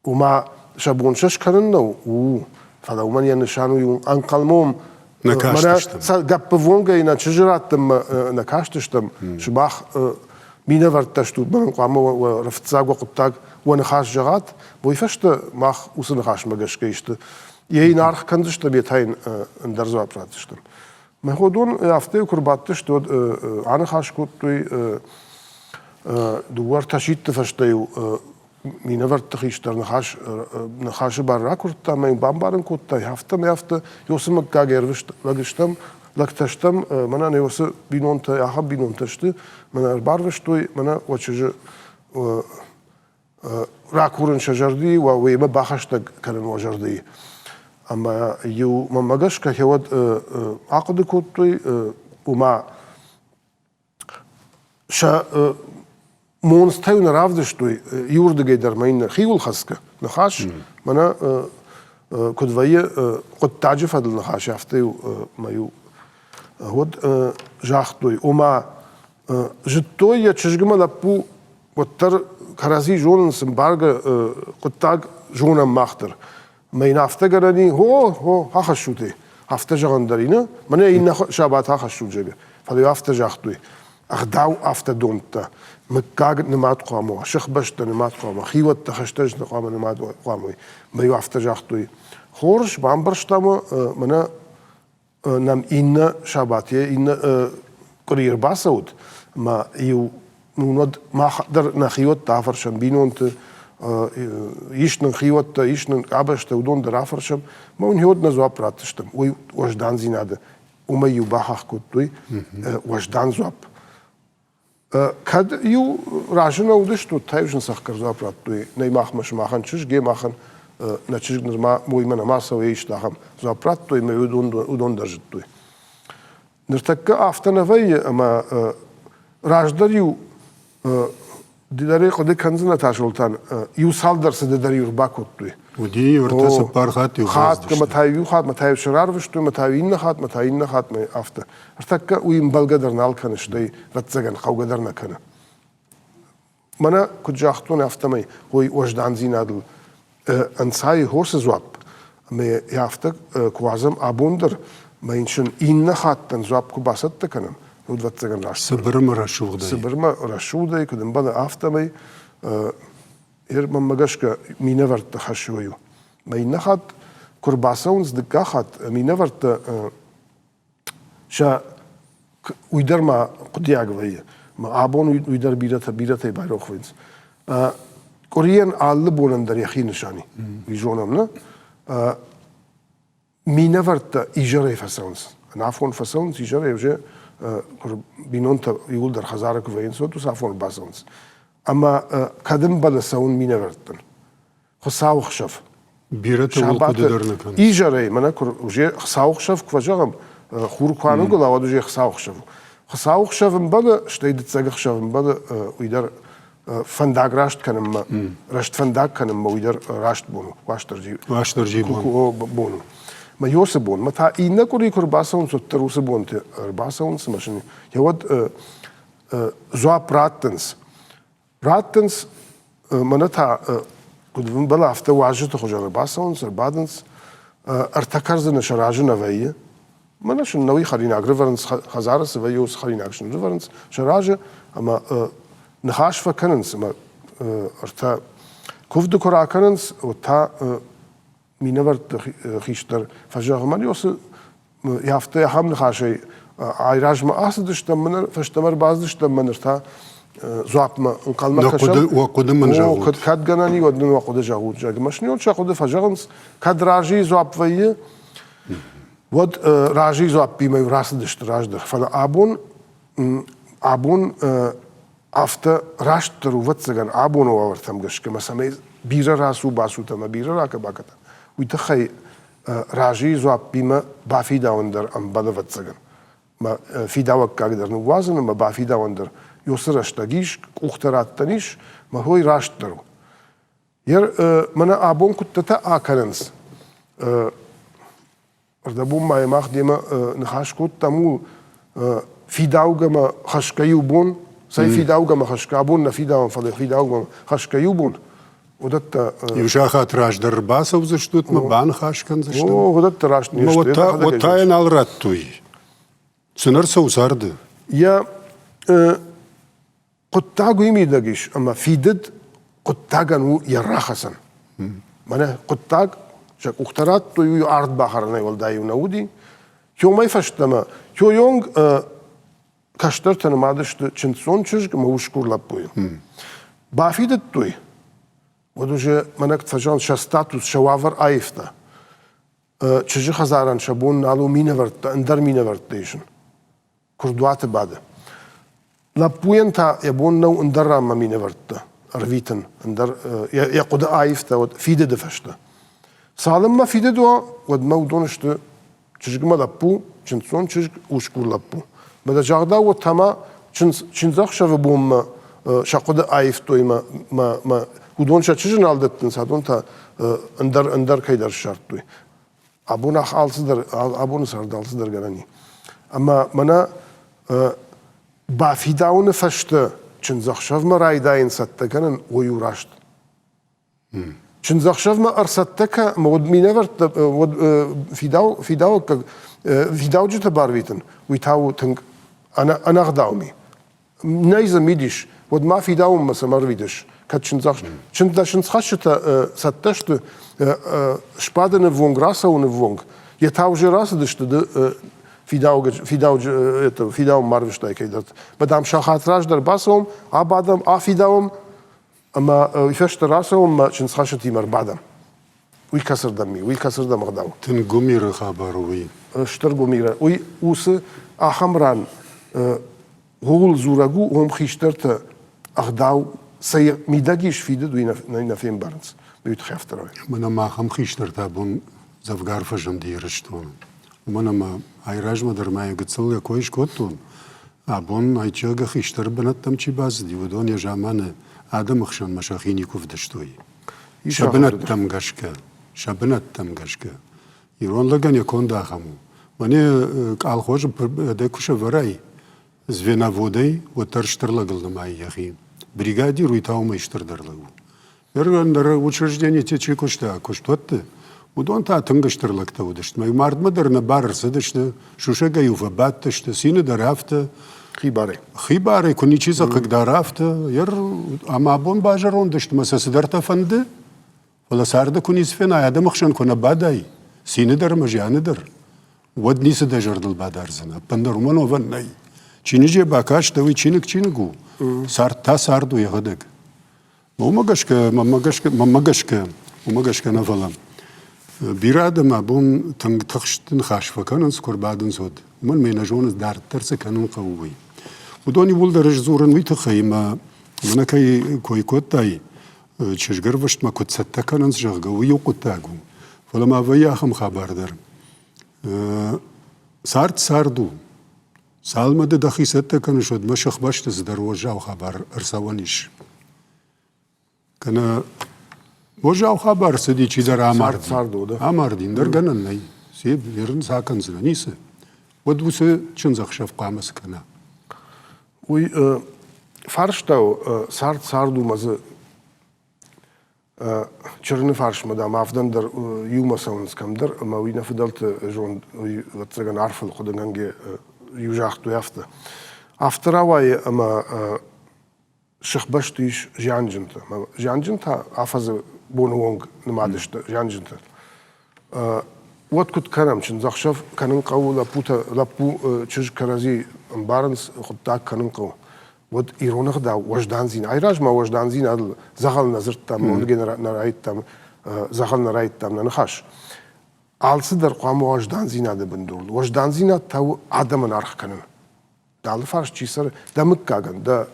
Ома, сӕ бон сӕ скӕнын нӕу, у, фӕлӕ уымӕн йӕ нысан уый у, ӕнхъӕлмӕ уым нӕ кастыстӕм. Гӕппывонгӕй нӕ чызджы раттынмӕ нӕ кастыстӕм. Сымах минӕвӕрттӕ стут, мӕнӕн хъуамӕ уӕ фыццаг уӕ хъуыддаг уӕ ныхас зӕгъат. Уый фӕстӕ мах уыцы ныхасмӕ гӕсгӕ исты йе йын аргъ кӕндзыстӕм, йе та йын ӕндӕр дзуапп ратдзыстӕм. Мӕ уыдон афтӕ куы рбадтысты, уӕд аныхас кодтой дыууӕ-ӕртӕ сидты фӕстӕ-иу минӕвӕртты хистӕр ныхас, ныхасы бар ракуырдта ӕмӕ йын бамбарын кодта, афтӕ афтӕ, уыцы мыггаг ӕрвыст лӕг стӕм, лӕгтӕ стӕм, мӕнӕ нӕ уыцы бинонтӕ, ахӕм бинонтӕ сты, мӕнӕ ӕрбарвыстой, мӕнӕ уӕ чызджы ракурын сӕ зӕрдийы, уӕ уемӕ бахӕстӕг кӕнын уӕ зӕрдийы. Ӕмӕ иу мӕнмӕ гӕсгӕ уӕд ахъуыды кодтой, ома сӕ монцтӕ нӕ равдыстой иуырдыгӕй дӕр мӕ иннӕ хиуылхӕцгӕ ныхас, мӕнӕ куыд вӕййы хъуыддаджы фӕдыл ныхас, афтӕ-иу мӕ-иу уӕд загътой, ома зыдтой йӕ чызгмӕ лӕппу уӕддӕр кӕрӕдзи зонынц, ӕмбаргӕ хъуыддаг зонӕм мах дӕр. Мӕ йын афтӕ гӕнӕн и, хо, хо, ахӕссут ӕй. Афтӕ зӕгъӕн дӕр и, нӕ? Мӕнӕ иннӕ сабат ахӕссут, зӕгъгӕ. Фӕлӕ афтӕ загътой. Ӕгъдау афтӕ домдта. Мыггаг нымад хъуамӕ уа, сыхбӕстӕ нымад хъуамӕ уа, хиуӕттӕ хӕстӕджытӕ хъуамӕ нымад хъуамӕ уой. Мӕ-иу афтӕ загътой. Хорз, бамбӕрстам, мӕнӕ нӕм иннӕ сабат, иннӕ къуыри ӕрбацӕут, ӕмӕ иу уӕд мах дӕр нӕхиуӕттӕ афӕрсӕм бинонты, ис нын хиуӕттӕ, ис нын къабӕзтӕ, уыдон дӕр афӕрсӕм, ӕмӕ уын уӕд нӕ дзуапп ратдзыстӕм. Уый уӕздандзинады, уымӕй-иу бахахх кодтой уӕздан дзуапп. Кӕд иу разы нӕ уыдысты, уӕд та-иу сын цӕхгӕр дзуапп радтой, нӕй махмӕ сымахӕн чызг, йе махӕн нӕ чызг нырма моймӕ нӕма цӕуы, исты ахӕм дзуапп радтой ӕмӕ уыдон дӕр зыдтой. Ныртӕккӕ афтӕ нӕ вӕййы, ӕмӕ раздӕр-иу ды дӕр ӕй хъуыды кӕндзынӕ, Тасолтан, иу цалдӕр цыды дӕр-иу ӕрбакодтой. Уыди ӕртӕ цыппар хатт-иу Хатт, ӕмӕ та-иу иу хатт, ӕмӕ та-иу сӕ рарвыстой, ӕмӕ та-иу иннӕ хатт, ӕмӕ та иннӕ хатт, афтӕ. Ӕртӕккӕ уый ӕмбӕлгӕ дӕр нал кӕны, стӕй, ӕвӕццӕгӕн, хъӕугӕ дӕр нӕ кӕны. Мӕнӕ куыд загътон, афтӕмӕй уый уӕздандзинадыл ӕнцайы хосы дзуапп, ӕмӕ йӕ афтӕ куы уадзӕм абон дӕр, мӕ йын сын иннӕ хаттӕн дзуапп куы бацӕттӕ кӕнӕм, уӕд ӕвӕццӕгӕн раст. Сыбырмӕ рӕсугъдӕй. Сыбырмӕ рӕсугъдӕй, куыд ӕмбӕлы, афтӕмӕй мӕнмӕ гӕсгӕ минӕвӕртты хӕс уый у. Мӕ иннӕ хатт куы рбацӕуынц дыккаг хатт минӕвӕрттӕ сӕ уый дӕр ма хъуыдиаг вӕййы. Абон уый дӕр бирӕтӕ бирӕтӕй байрох вӕййынц. Къуырийӕн алы бонӕн дӕр йӕхи нысан и. Уый зонӕм, нӕ? Минӕвӕрттӕ изӕрӕй фӕцӕуынц. Ӕнафон фӕцӕуынц, изӕрӕй уже бинонтӕ иууылдӕр хӕдзары куы вӕййынц, уӕд уыцы афон бацӕуынц. Ӕмӕ кӕд ӕмбӕлы цӕуын минӕвӕрттӕн? Хуыцауыхсӕв. Бирӕтӕ уыл хъуыды дӕр нӕ кӕнынц. Изӕрӕй, мӕнӕ куы уже хуыцауыхсӕв куы фӕзӕгъӕм, хур куы аныгуыла, уӕд уже хуыцауыхсӕв у. Хуыцауыхсӕв ӕмбӕлы, стӕй дыццӕгӕхсӕв ӕмбӕлы, уый дӕр фӕндаг раст кӕнынмӕ, раст фӕндаг кӕнынмӕ уый дӕр раст бон у, Уастырджи, Уастырджи бон. бон у. Мӕ ёсы бон, мӕ та иннӕ къуыри куы ӕрбацӕуынц, уӕддӕр уыцы бонты ӕрбацӕуынц ӕмӕ сын уӕд дзуапп раттынц. Раттынц, мӕнӕ та куыд ӕмбӕлы, афтӕ уазджыты хуызӕн ӕрбацӕуынц, ӕрбадынц. Ӕртӕ кӕрдзыны сӕ разы нӕ вӕййы. Мӕнӕ сын нӕуи хӕринаг рывӕрынц, хӕдзары цы вӕййы, уыцы хӕринаг сын рывӕрынц сӕ разы ӕмӕ ныхас фӕкӕнынц ӕмӕ ӕртӕ куывды куы ракӕнынц, уӕд та минӕвӕртты хистӕр фӕзӕгъы, мӕн уыцы афтӕ ахӕм ныхасӕй айразмӕ ацыдыстӕм, мӕнӕ фӕстӕмӕ ӕрбацыдыстӕм, мӕ ныр та. Дзуапмӕ ӕнхъӕлмӕ кӕсӕм. Уӕ хъуыды мын зӕгъут. Кӕд, кӕд гӕнӕн и, уӕд нын уӕ хъуыды зӕгъут. Зӕгъ, мӕ сын сӕ хъуыды фӕзӕгъынц, кӕд разыйы дзуапп вӕййы, уӕд разыйы дзуаппимӕ рацыдысты раздӕр. Фӕлӕ абон, абон афтӕ растдӕр у, ӕвӕццӕгӕн, абоны уавӕртӕм гӕсгӕ мӕ цӕмӕй бирӕ рацу-бацутӕ ӕмӕ бирӕ ракӕ-бакӕтӕ, уый тыххӕй разыйы дзуаппимӕ бафидауын дӕр ӕмбӕлы, ӕвӕццӕгӕн. Мӕ фидауӕггаг дӕр ныууадзын ӕмӕ бафидауӕн дӕр уыцы рӕстӕг ис, къухтӕ раттӕн ис, мӕ хой растдӕр у. Мӕнӕ абон куыдтӕтӕ акӕнынц, ӕрдӕбон ма мах демӕ ныхас кодтам, ууыл фидаугӕ мӕ хӕсгӕ иу бон, цӕй фидаугӕ мӕ хӕсгӕ, абон нӕ фидауӕм, фӕлӕ фидаугӕ хӕсгӕ иу бон, уыдӕттӕ... Иу сахат раздӕр ӕрбацӕудзыстут мӕ баныхас кӕндзыстӕм. О, уыдӕттӕ раст не сты. Уӕд та йӕ нал радтой. Цы нӕ рцӕуы царды? Йӕ хъуыддаг уый мидӕг ис, ӕмӕ фидыд хъуыддагӕн у йӕ рахӕцӕн. Мӕнӕ хъуыддаг сӕ къухтӕ радтой, уый ард бахӕрынӕй уӕлдай-иу нӕ уыди. Тёмӕй фӕстӕмӕ, Тёйонг кӕстӕртӕ нымад сты чындздзон чызг ӕмӕ усгур лӕппуйы. Бафидыдтой, уӕд уже мӕнӕ фӕзӕгъынц, сӕ статус, сӕ уавӕр аивта. Чызджы хӕдзарӕн сӕ бон нал у минӕвӕрттӕ, ӕндӕр минӕвӕрттӕ исын. Куырдуаты бады. Лӕппуйӕн та йӕ бон нӕу ӕндӕр ранмӕ минӕвӕрттӕ ӕрвитын, ӕндӕр йӕ хъуыды аивта уӕд фидыды фӕстӕ. Цалынмӕ фидыд уа, уӕдмӕ уыдон сты чызгмӕ лӕппу, чындздзон чызг, усгур лӕппу. Мӕ дӕ загъдау, уӕд та ма чындзӕхсӕвы бонмӕ сӕ хъуыды аивтой мӕ, мӕ, мӕ уыдон сӕ чызджы нал дӕттынц, адон та ӕндӕр, ӕндӕр кӕйдӕр ссардтой. Абон алцыдӕр, абоны цард алцыдӕр гӕнӕн и. Ӕмӕ мӕнӕ бафидауыны фӕстӕ чындзӕхсӕвмӕ райдайын цӕттӕ кӕнын, уый у раст. Чындзӕхсӕвмӕ ӕрцӕттӕ кӕ, ӕмӕ уӕд минӕвӕрттӕ, уӕд фидау, фидауӕггаг, фидауджытӕ барвитын, уый та у тынг ӕнӕгъдау ми. Нӕй дзы мидис, уӕд ма фидауынмӕ цӕмӕ ӕрвитыс, кӕд чындзӕхс... Чындзӕ чындзхӕсджытӕ цӕттӕ сты сбадыны ввонг, рацӕуыны ввонг, йӕ та уже рацыдысты ды фидауынмӕ арвыстай кӕйдӕрты. Мӕ дам сахат раздӕр бацӕуӕм, абадӕм, афидауӕм, ӕмӕ уый фӕстӕ рацӕуӕм мӕ чындзхӕссытимӕ ӕрбадӕм. Уый кӕцырдӕм ми, уый кӕцырдӕм ӕгъдау? Тынг гуымиры хабар у уый. Стыр гуымиры. Уый уыцы ахӕм ран ууыл дзурӕг у, уым хистӕртӕ ӕгъдау цӕй мидӕг ис фидыд, уый нӕ фембарынц. Уый тыххӕй афтӕ рауайы. Мӕнӕ ма ахӕм хистӕртӕ абон дзӕвгар фӕзынди Ирыстоны. Уымӕн ӕмӕ айразмӕ дӕр ма йӕ гыццыл йӕ кой скодтон. Абон Айчегы хистӕр бынӕттӕм чи бацыди, уыдон йӕ заманы адӕмы хсӕнмӕ сӕхи никуы вдыстой. Сӕ бынӕттӕм гӕсгӕ, сӕ бынӕттӕм гӕсгӕ. Ирон лӕгӕн йӕ конд ахӕм у. Мӕнӕ къалхозы дӕ куы сӕвӕрай звеноводӕй, уӕддӕр стыр лӕгыл нымайы йӕхи. Бригадир уый та уымӕй стырдӕр лӕг у. Ныр ӕндӕр учреждениты чи куыста, куыстуӕтты, уыдон та тынг стыр лӕгтӕ уыдысты. Мӕ мардмӕ дӕр нӕ бар ӕрцыдысты, сусӕгӕй-иу фӕбадтысты, цины дӕр афтӕ. Хибарӕй. Хибарӕй, куы ничи сӕ хъыгдара, афтӕ. Ӕмӕ абон базӕронд сты, мӕ сӕ цыдӕртӕ фӕнды, фӕлӕ царды куы ницы фенай, адӕмы хсӕн куы нӕ бадай, цины дӕр ӕмӕ зианы дӕр, уӕд ницы дӕ зӕрдыл бадардзынӕ. Ӕппындӕр уымӕн уӕвӕн нӕй. Чиныджы бакастӕ, уый чиныг чиныг у, цард та цард у йӕхӕдӕг. Уымӕ гӕсгӕ, мӕнмӕ гӕсгӕ, мӕнмӕ гӕсгӕ, уымӕ гӕсгӕ нӕ фӕлӕ бирӕ адӕм абон тынг тыхст ныхас фӕкӕнынц, куы ӕрбадынц, уӕд. Уымӕн ме нӕ зонынц, дарддӕр цы кӕнын хъӕуы, уый. Уыдон иууылдӕр ӕз дзурын уый тыххӕй, ӕмӕ мӕнӕ кӕй кой кодтай, чызгӕрвыстмӕ куыд цӕттӕ кӕнынц, зӕгъгӕ, уый иу хъуыддаг у. Фӕлӕ ма вӕййы ахӕм хабар дӕр. Цард цард у. Цалынмӕ ды дӕхи цӕттӕ кӕныс, уӕдмӕ сыхбӕсты цыдӕр уӕззау хабар ӕрцӕуӕн ис. Кӕнӕ уӕззау хабар цыди, чидӕр амарди. Амарди, ӕндӕр гӕнӕн нӕй. Се ерын цы акӕндзынӕ, ницы. Уӕд уыцы чындзӕхсӕв хъуамӕ цы кӕна? Уый фарста у, цард цард у мӕ дзы Чырыны фарсмӕ, дам, авдӕн дӕр иумӕ цӕуынц кӕмдӕр, ӕмӕ уый нӕ фыдӕлты зонд, уый, ӕвӕццӕгӕн, арфыл хъуыдыгӕнгӕ иу загътой афтӕ. Афтӕ рауайы, ӕмӕ сыхбӕсты ис зианджынтӕ. Зианджынтӕ афӕдзы боны онг нымад сты зианджынтӕ. Уӕд куыд кӕнӕм? Чындзӕхсӕв кӕнын хъӕуы, лӕппутӕ, лӕппу, чызг кӕрӕдзи ӕмбарынц, хъуыддаг кӕнын хъӕуы. Уӕд ирон ӕгъдау уӕздандзинад, айразмӕ уӕздандзинадыл дзӕгъӕл нӕ дзырдтам, нӕ райдтам, дзӕгъӕл нӕ райдтам нӕ ныхас. Алцыдӕр хъуамӕ уӕздандзинады бындурыл. Уӕздандзинад та у адӕмӕн аргъ кӕнын. Дӕ алыфарс чи цӕры, дӕ мыггагӕн, дӕ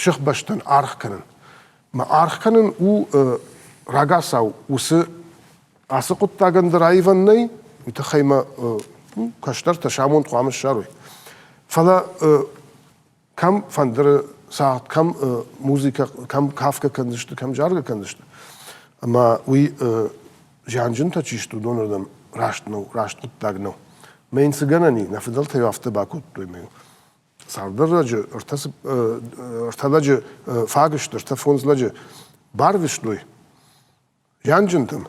сыхбӕстӕн аргъ кӕнын. Мӕ аргъ кӕнын у рагацау уыцы ацы хъуыддагӕн дӕр аивӕн нӕй, уый тыххӕй мӕ кӕстӕртӕ сӕ амонд хъуамӕ ссарой. Фӕлӕ кӕм фӕндыры цагъд, кӕм музыкӕ, кӕм кафгӕ кӕндзысты, кӕм заргӕ кӕндзысты. Ӕмӕ уый зианджынтӕ чи сты, уыдонырдӕм раст нӕу, раст хъуыддаг нӕу. Мӕ йын цы гӕнӕн и, нӕ фыдӕлтӕ-иу афтӕ бакодтой мӕ цалдӕр лӕджы, ӕртӕ лӕджы фаг сты, ӕртӕ-фондз лӕджы барвыстой зианджынтӕм,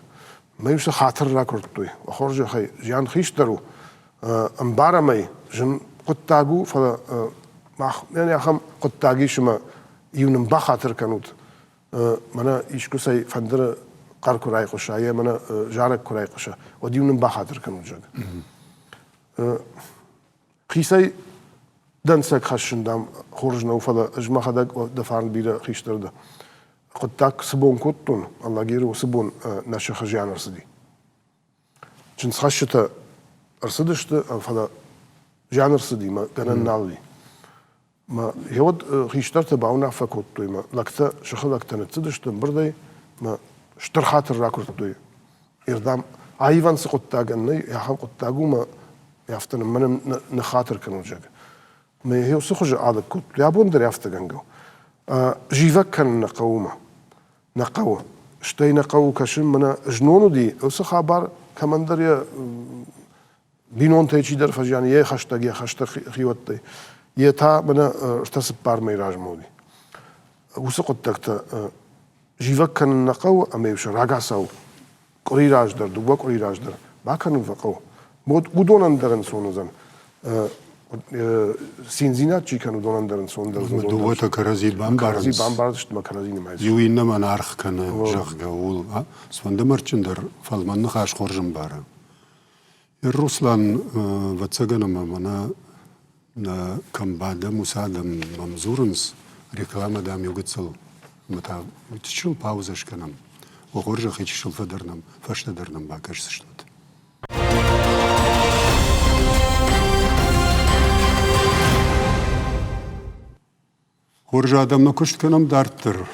мӕ-иу сӕ хатыр ракуырдтой. Хорзӕхӕй, зиан хистӕр у, ӕмбарӕм ӕй, зын хъуыддаг у, фӕлӕ мах ахӕм хъуыддаг ис ӕмӕ иу нын бахатыр кӕнут, мӕнӕ искуыцӕй фӕндыры хъӕр куы райхъуыса, йе мӕнӕ зарӕг куы райхъуыса, уӕд-иу нын бахатыр кӕнут, зӕгъ. Хицӕй дӕнцӕг хӕссын, дам, хорз нӕу, фӕлӕ ӕз мӕхӕдӕг дӕ фарн бирӕ хистӕр дӕ. Хъуыддаг цы бон кодтон, Алагиры уыцы бон нӕ сыхы зиан ӕрцыди. Чындзхӕсджытӕ ӕрцыдысты, фӕлӕ зиан ӕрцыди, мӕ гӕнӕн нал и. Мӕ гъеуӕд хистӕртӕ бауынаффӕ кодтой, мӕ лӕгтӕ, сыхы лӕгтӕ ныццыдысты ӕмбырдӕй, мӕ стыр хатыр ракуырдтой. Ирдӕм аивӕн цы хъуыддагӕн нӕй, ахӕм хъуыддаг у, мӕ афтӕ мӕнӕн ныххатыр кӕнут, зӕгъгӕ. Мӕ гъе уыцы хуызы алыг кодтой. Абон дӕр афтӕ гӕнгӕ у. Зивӕг кӕнын нӕ хъӕуы мӕ. Нӕ хъӕуы. Стӕй нӕ хъӕуы кӕсын, мӕнӕ знон уыди, уыцы хабар кӕмӕндӕр йӕ бинонтӕй чидӕр фӕзиан, йӕ хӕстӕг, йӕ хӕстӕг хиуӕттӕй, йе та мӕнӕ ӕртӕ-цыппар мӕйы размӕ уыди. Уыцы хъуыддӕгтӕ зивӕг кӕнын нӕ хъӕуы ӕмӕ-иу сӕ рагацау къуыри раздӕр, дыууӕ къуыри раздӕр бакӕнын фӕхъӕуы. Уыдонӕн дӕр ӕнцон уыдзӕн. Циндзинад чи кӕны, уыдонӕн дӕр ӕнцондӕр уыдзӕн. Дыууӕтӕ кӕрӕдзи бамбарынц. Кӕрӕдзи бамбардзысты ӕмӕ кӕрӕдзи нымайдзысты. Иу иннӕмӕн аргъ кӕны, зӕгъгӕ, ууыл. Цыфӕнды мӕрдджын дӕр фӕлмӕн ныхас хорз ӕмбары. Руслан, ӕвӕццӕгӕн ӕмӕ мӕнӕ нӕ кӕм бадӕм, уыцы адӕм мӕм дзурынц, рекламӕ, дам, иу гыццыл ӕмӕ та чысыл паузӕ скӕнӕм. О хорзӕхӕй чысыл фӕдӕр нӕм, фӕстӕдӕр нӕм бакӕсдзыстут. Хорз адӕммӕ куыст кӕнӕм дарддӕр.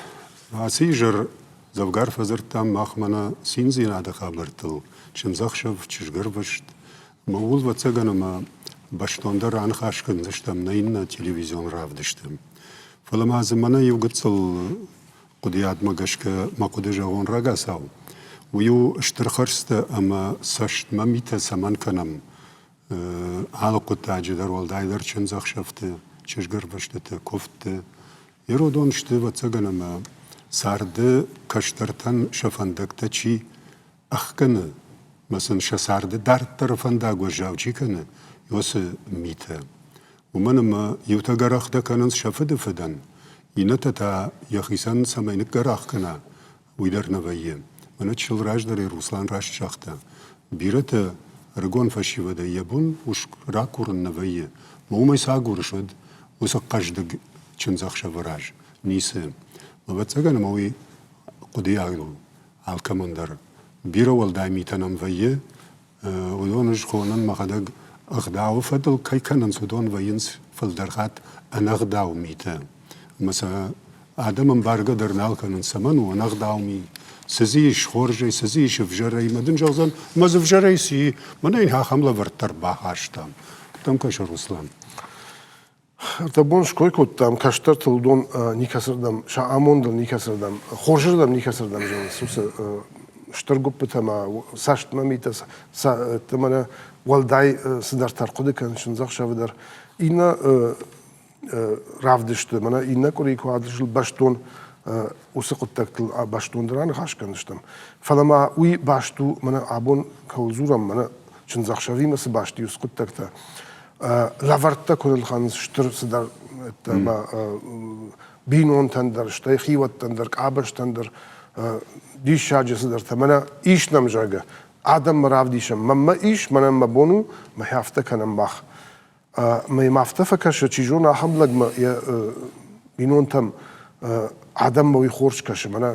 Ацы изӕр дзӕвгар фӕдзырдтам мах мӕнӕ циндзинады хабӕрттыл, чындзӕхсӕв, чызгӕрвыст. Ӕмӕ ууыл, ӕвӕццӕгӕн, ӕмӕ бӕстондӕр аныхас кӕндзыстӕм нӕ иннӕ телевизион равдысты. Фӕлӕ ма дзы мӕнӕ иу гыццыл хъуыдыйадмӕ гӕсгӕ мӕ хъуыды зӕгъон рагацау. Уый у стыр хӕрдзтӕ ӕмӕ цӕстмӕ митӕ цӕмӕн кӕнӕм, алы хъуыддаджы дӕр, уӕлдайдӕр чындзӕхсӕвты, чызгӕрвыстыты, куывдты. Иродон сты, ӕвӕццӕгӕн, ӕмӕ царды кӕстӕртӕн сӕ фӕндӕгтӕ чи ӕхгӕны мӕ сын сӕ царды дарддӕры фӕндаг уӕззау чи кӕны, уыцы митӕ. Уымӕн ӕмӕ иутӕ гӕрӕхтӕ кӕнынц сӕ фыды фыдӕн, иннӕтӕ та йӕхицӕн цӕмӕй ныггӕрах кӕна, уый дӕр нӕ вӕййы. Мӕнӕ чысыл раздӕр Руслан раст загъта, бирӕтӕ ӕрыгон фӕсивӕдӕй йӕ бон ус ракурын нӕ вӕййы. Мӕ уымӕй цы агурыс, уӕд уыцы хъӕздыг чындзӕхсӕвы раз ницы. Ӕвӕццӕгӕн ӕмӕ уый хъуыдыйаг у алкӕмӕн дӕр. Бирӕ уӕлдай митӕ нӕм вӕййы, Уыдон ӕз хонын мӕхӕдӕг ӕгъдауы фӕдыл кӕй кӕнынц, уыдон вӕййынц фылдӕр хатт ӕнӕгъдау митӕ. Ӕмӕ сӕ адӕм ӕмбаргӕ дӕр нал кӕнынц, цӕмӕн у ӕнӕгъдау ми, цы дзы ис хорзӕй, цы дзы ис ӕвзӕрӕй. Мӕ дын зӕгъдзӕн, мӕ дзы ӕвзӕрӕй цы и, мӕнӕ йын ахӕм лӕвӕрттӕ ӕрбахастам. Куыд дӕм кӕсы, Руслан? Ӕртӕ ской кодтам, кӕстӕртыл уыдон никӕцырдӕм, сӕ амондыл никӕцырдӕм, хорзырдӕм никӕцырдӕм зылынц уыцы стыр гуыппытӕ ӕмӕ цӕстмӕ митӕ, мӕнӕ уӕлдай цыдӕртӕ ӕрхъуыды кӕнын чындзӕхсӕвы дӕр. Иннӕ равдысты, мӕнӕ иннӕ къуыри куы адысыл бӕстон уыцы хъуыддӕгтыл бӕстондӕр аныхас кӕндзыстӕм. Фӕлӕ ма уый баст у, мӕнӕ абон кӕуыл дзурӕм, мӕнӕ чындзӕхсӕвимӕ цы баст и уыцы хъуыддӕгтӕ, лӕвӕрттӕ куы нылхӕнынц стыр цыдӕр ӕмӕ бинонтӕн дӕр, стӕй хиуӕттӕн дӕр, къабӕзтӕн дӕр диссаджы цыдӕртӕ. Мӕнӕ ис нӕм, зӕгъгӕ, адӕммӕ равдисӕм. Мӕнмӕ ис, мӕнӕн мӕ бон у, мӕхи афтӕ кӕнӕм мах. Мӕ йӕм афтӕ фӕкӕсы, чи зоны, ахӕм лӕгмӕ йӕ. Бинонтӕм адӕммӕ уый хорз кӕсы, мӕнӕ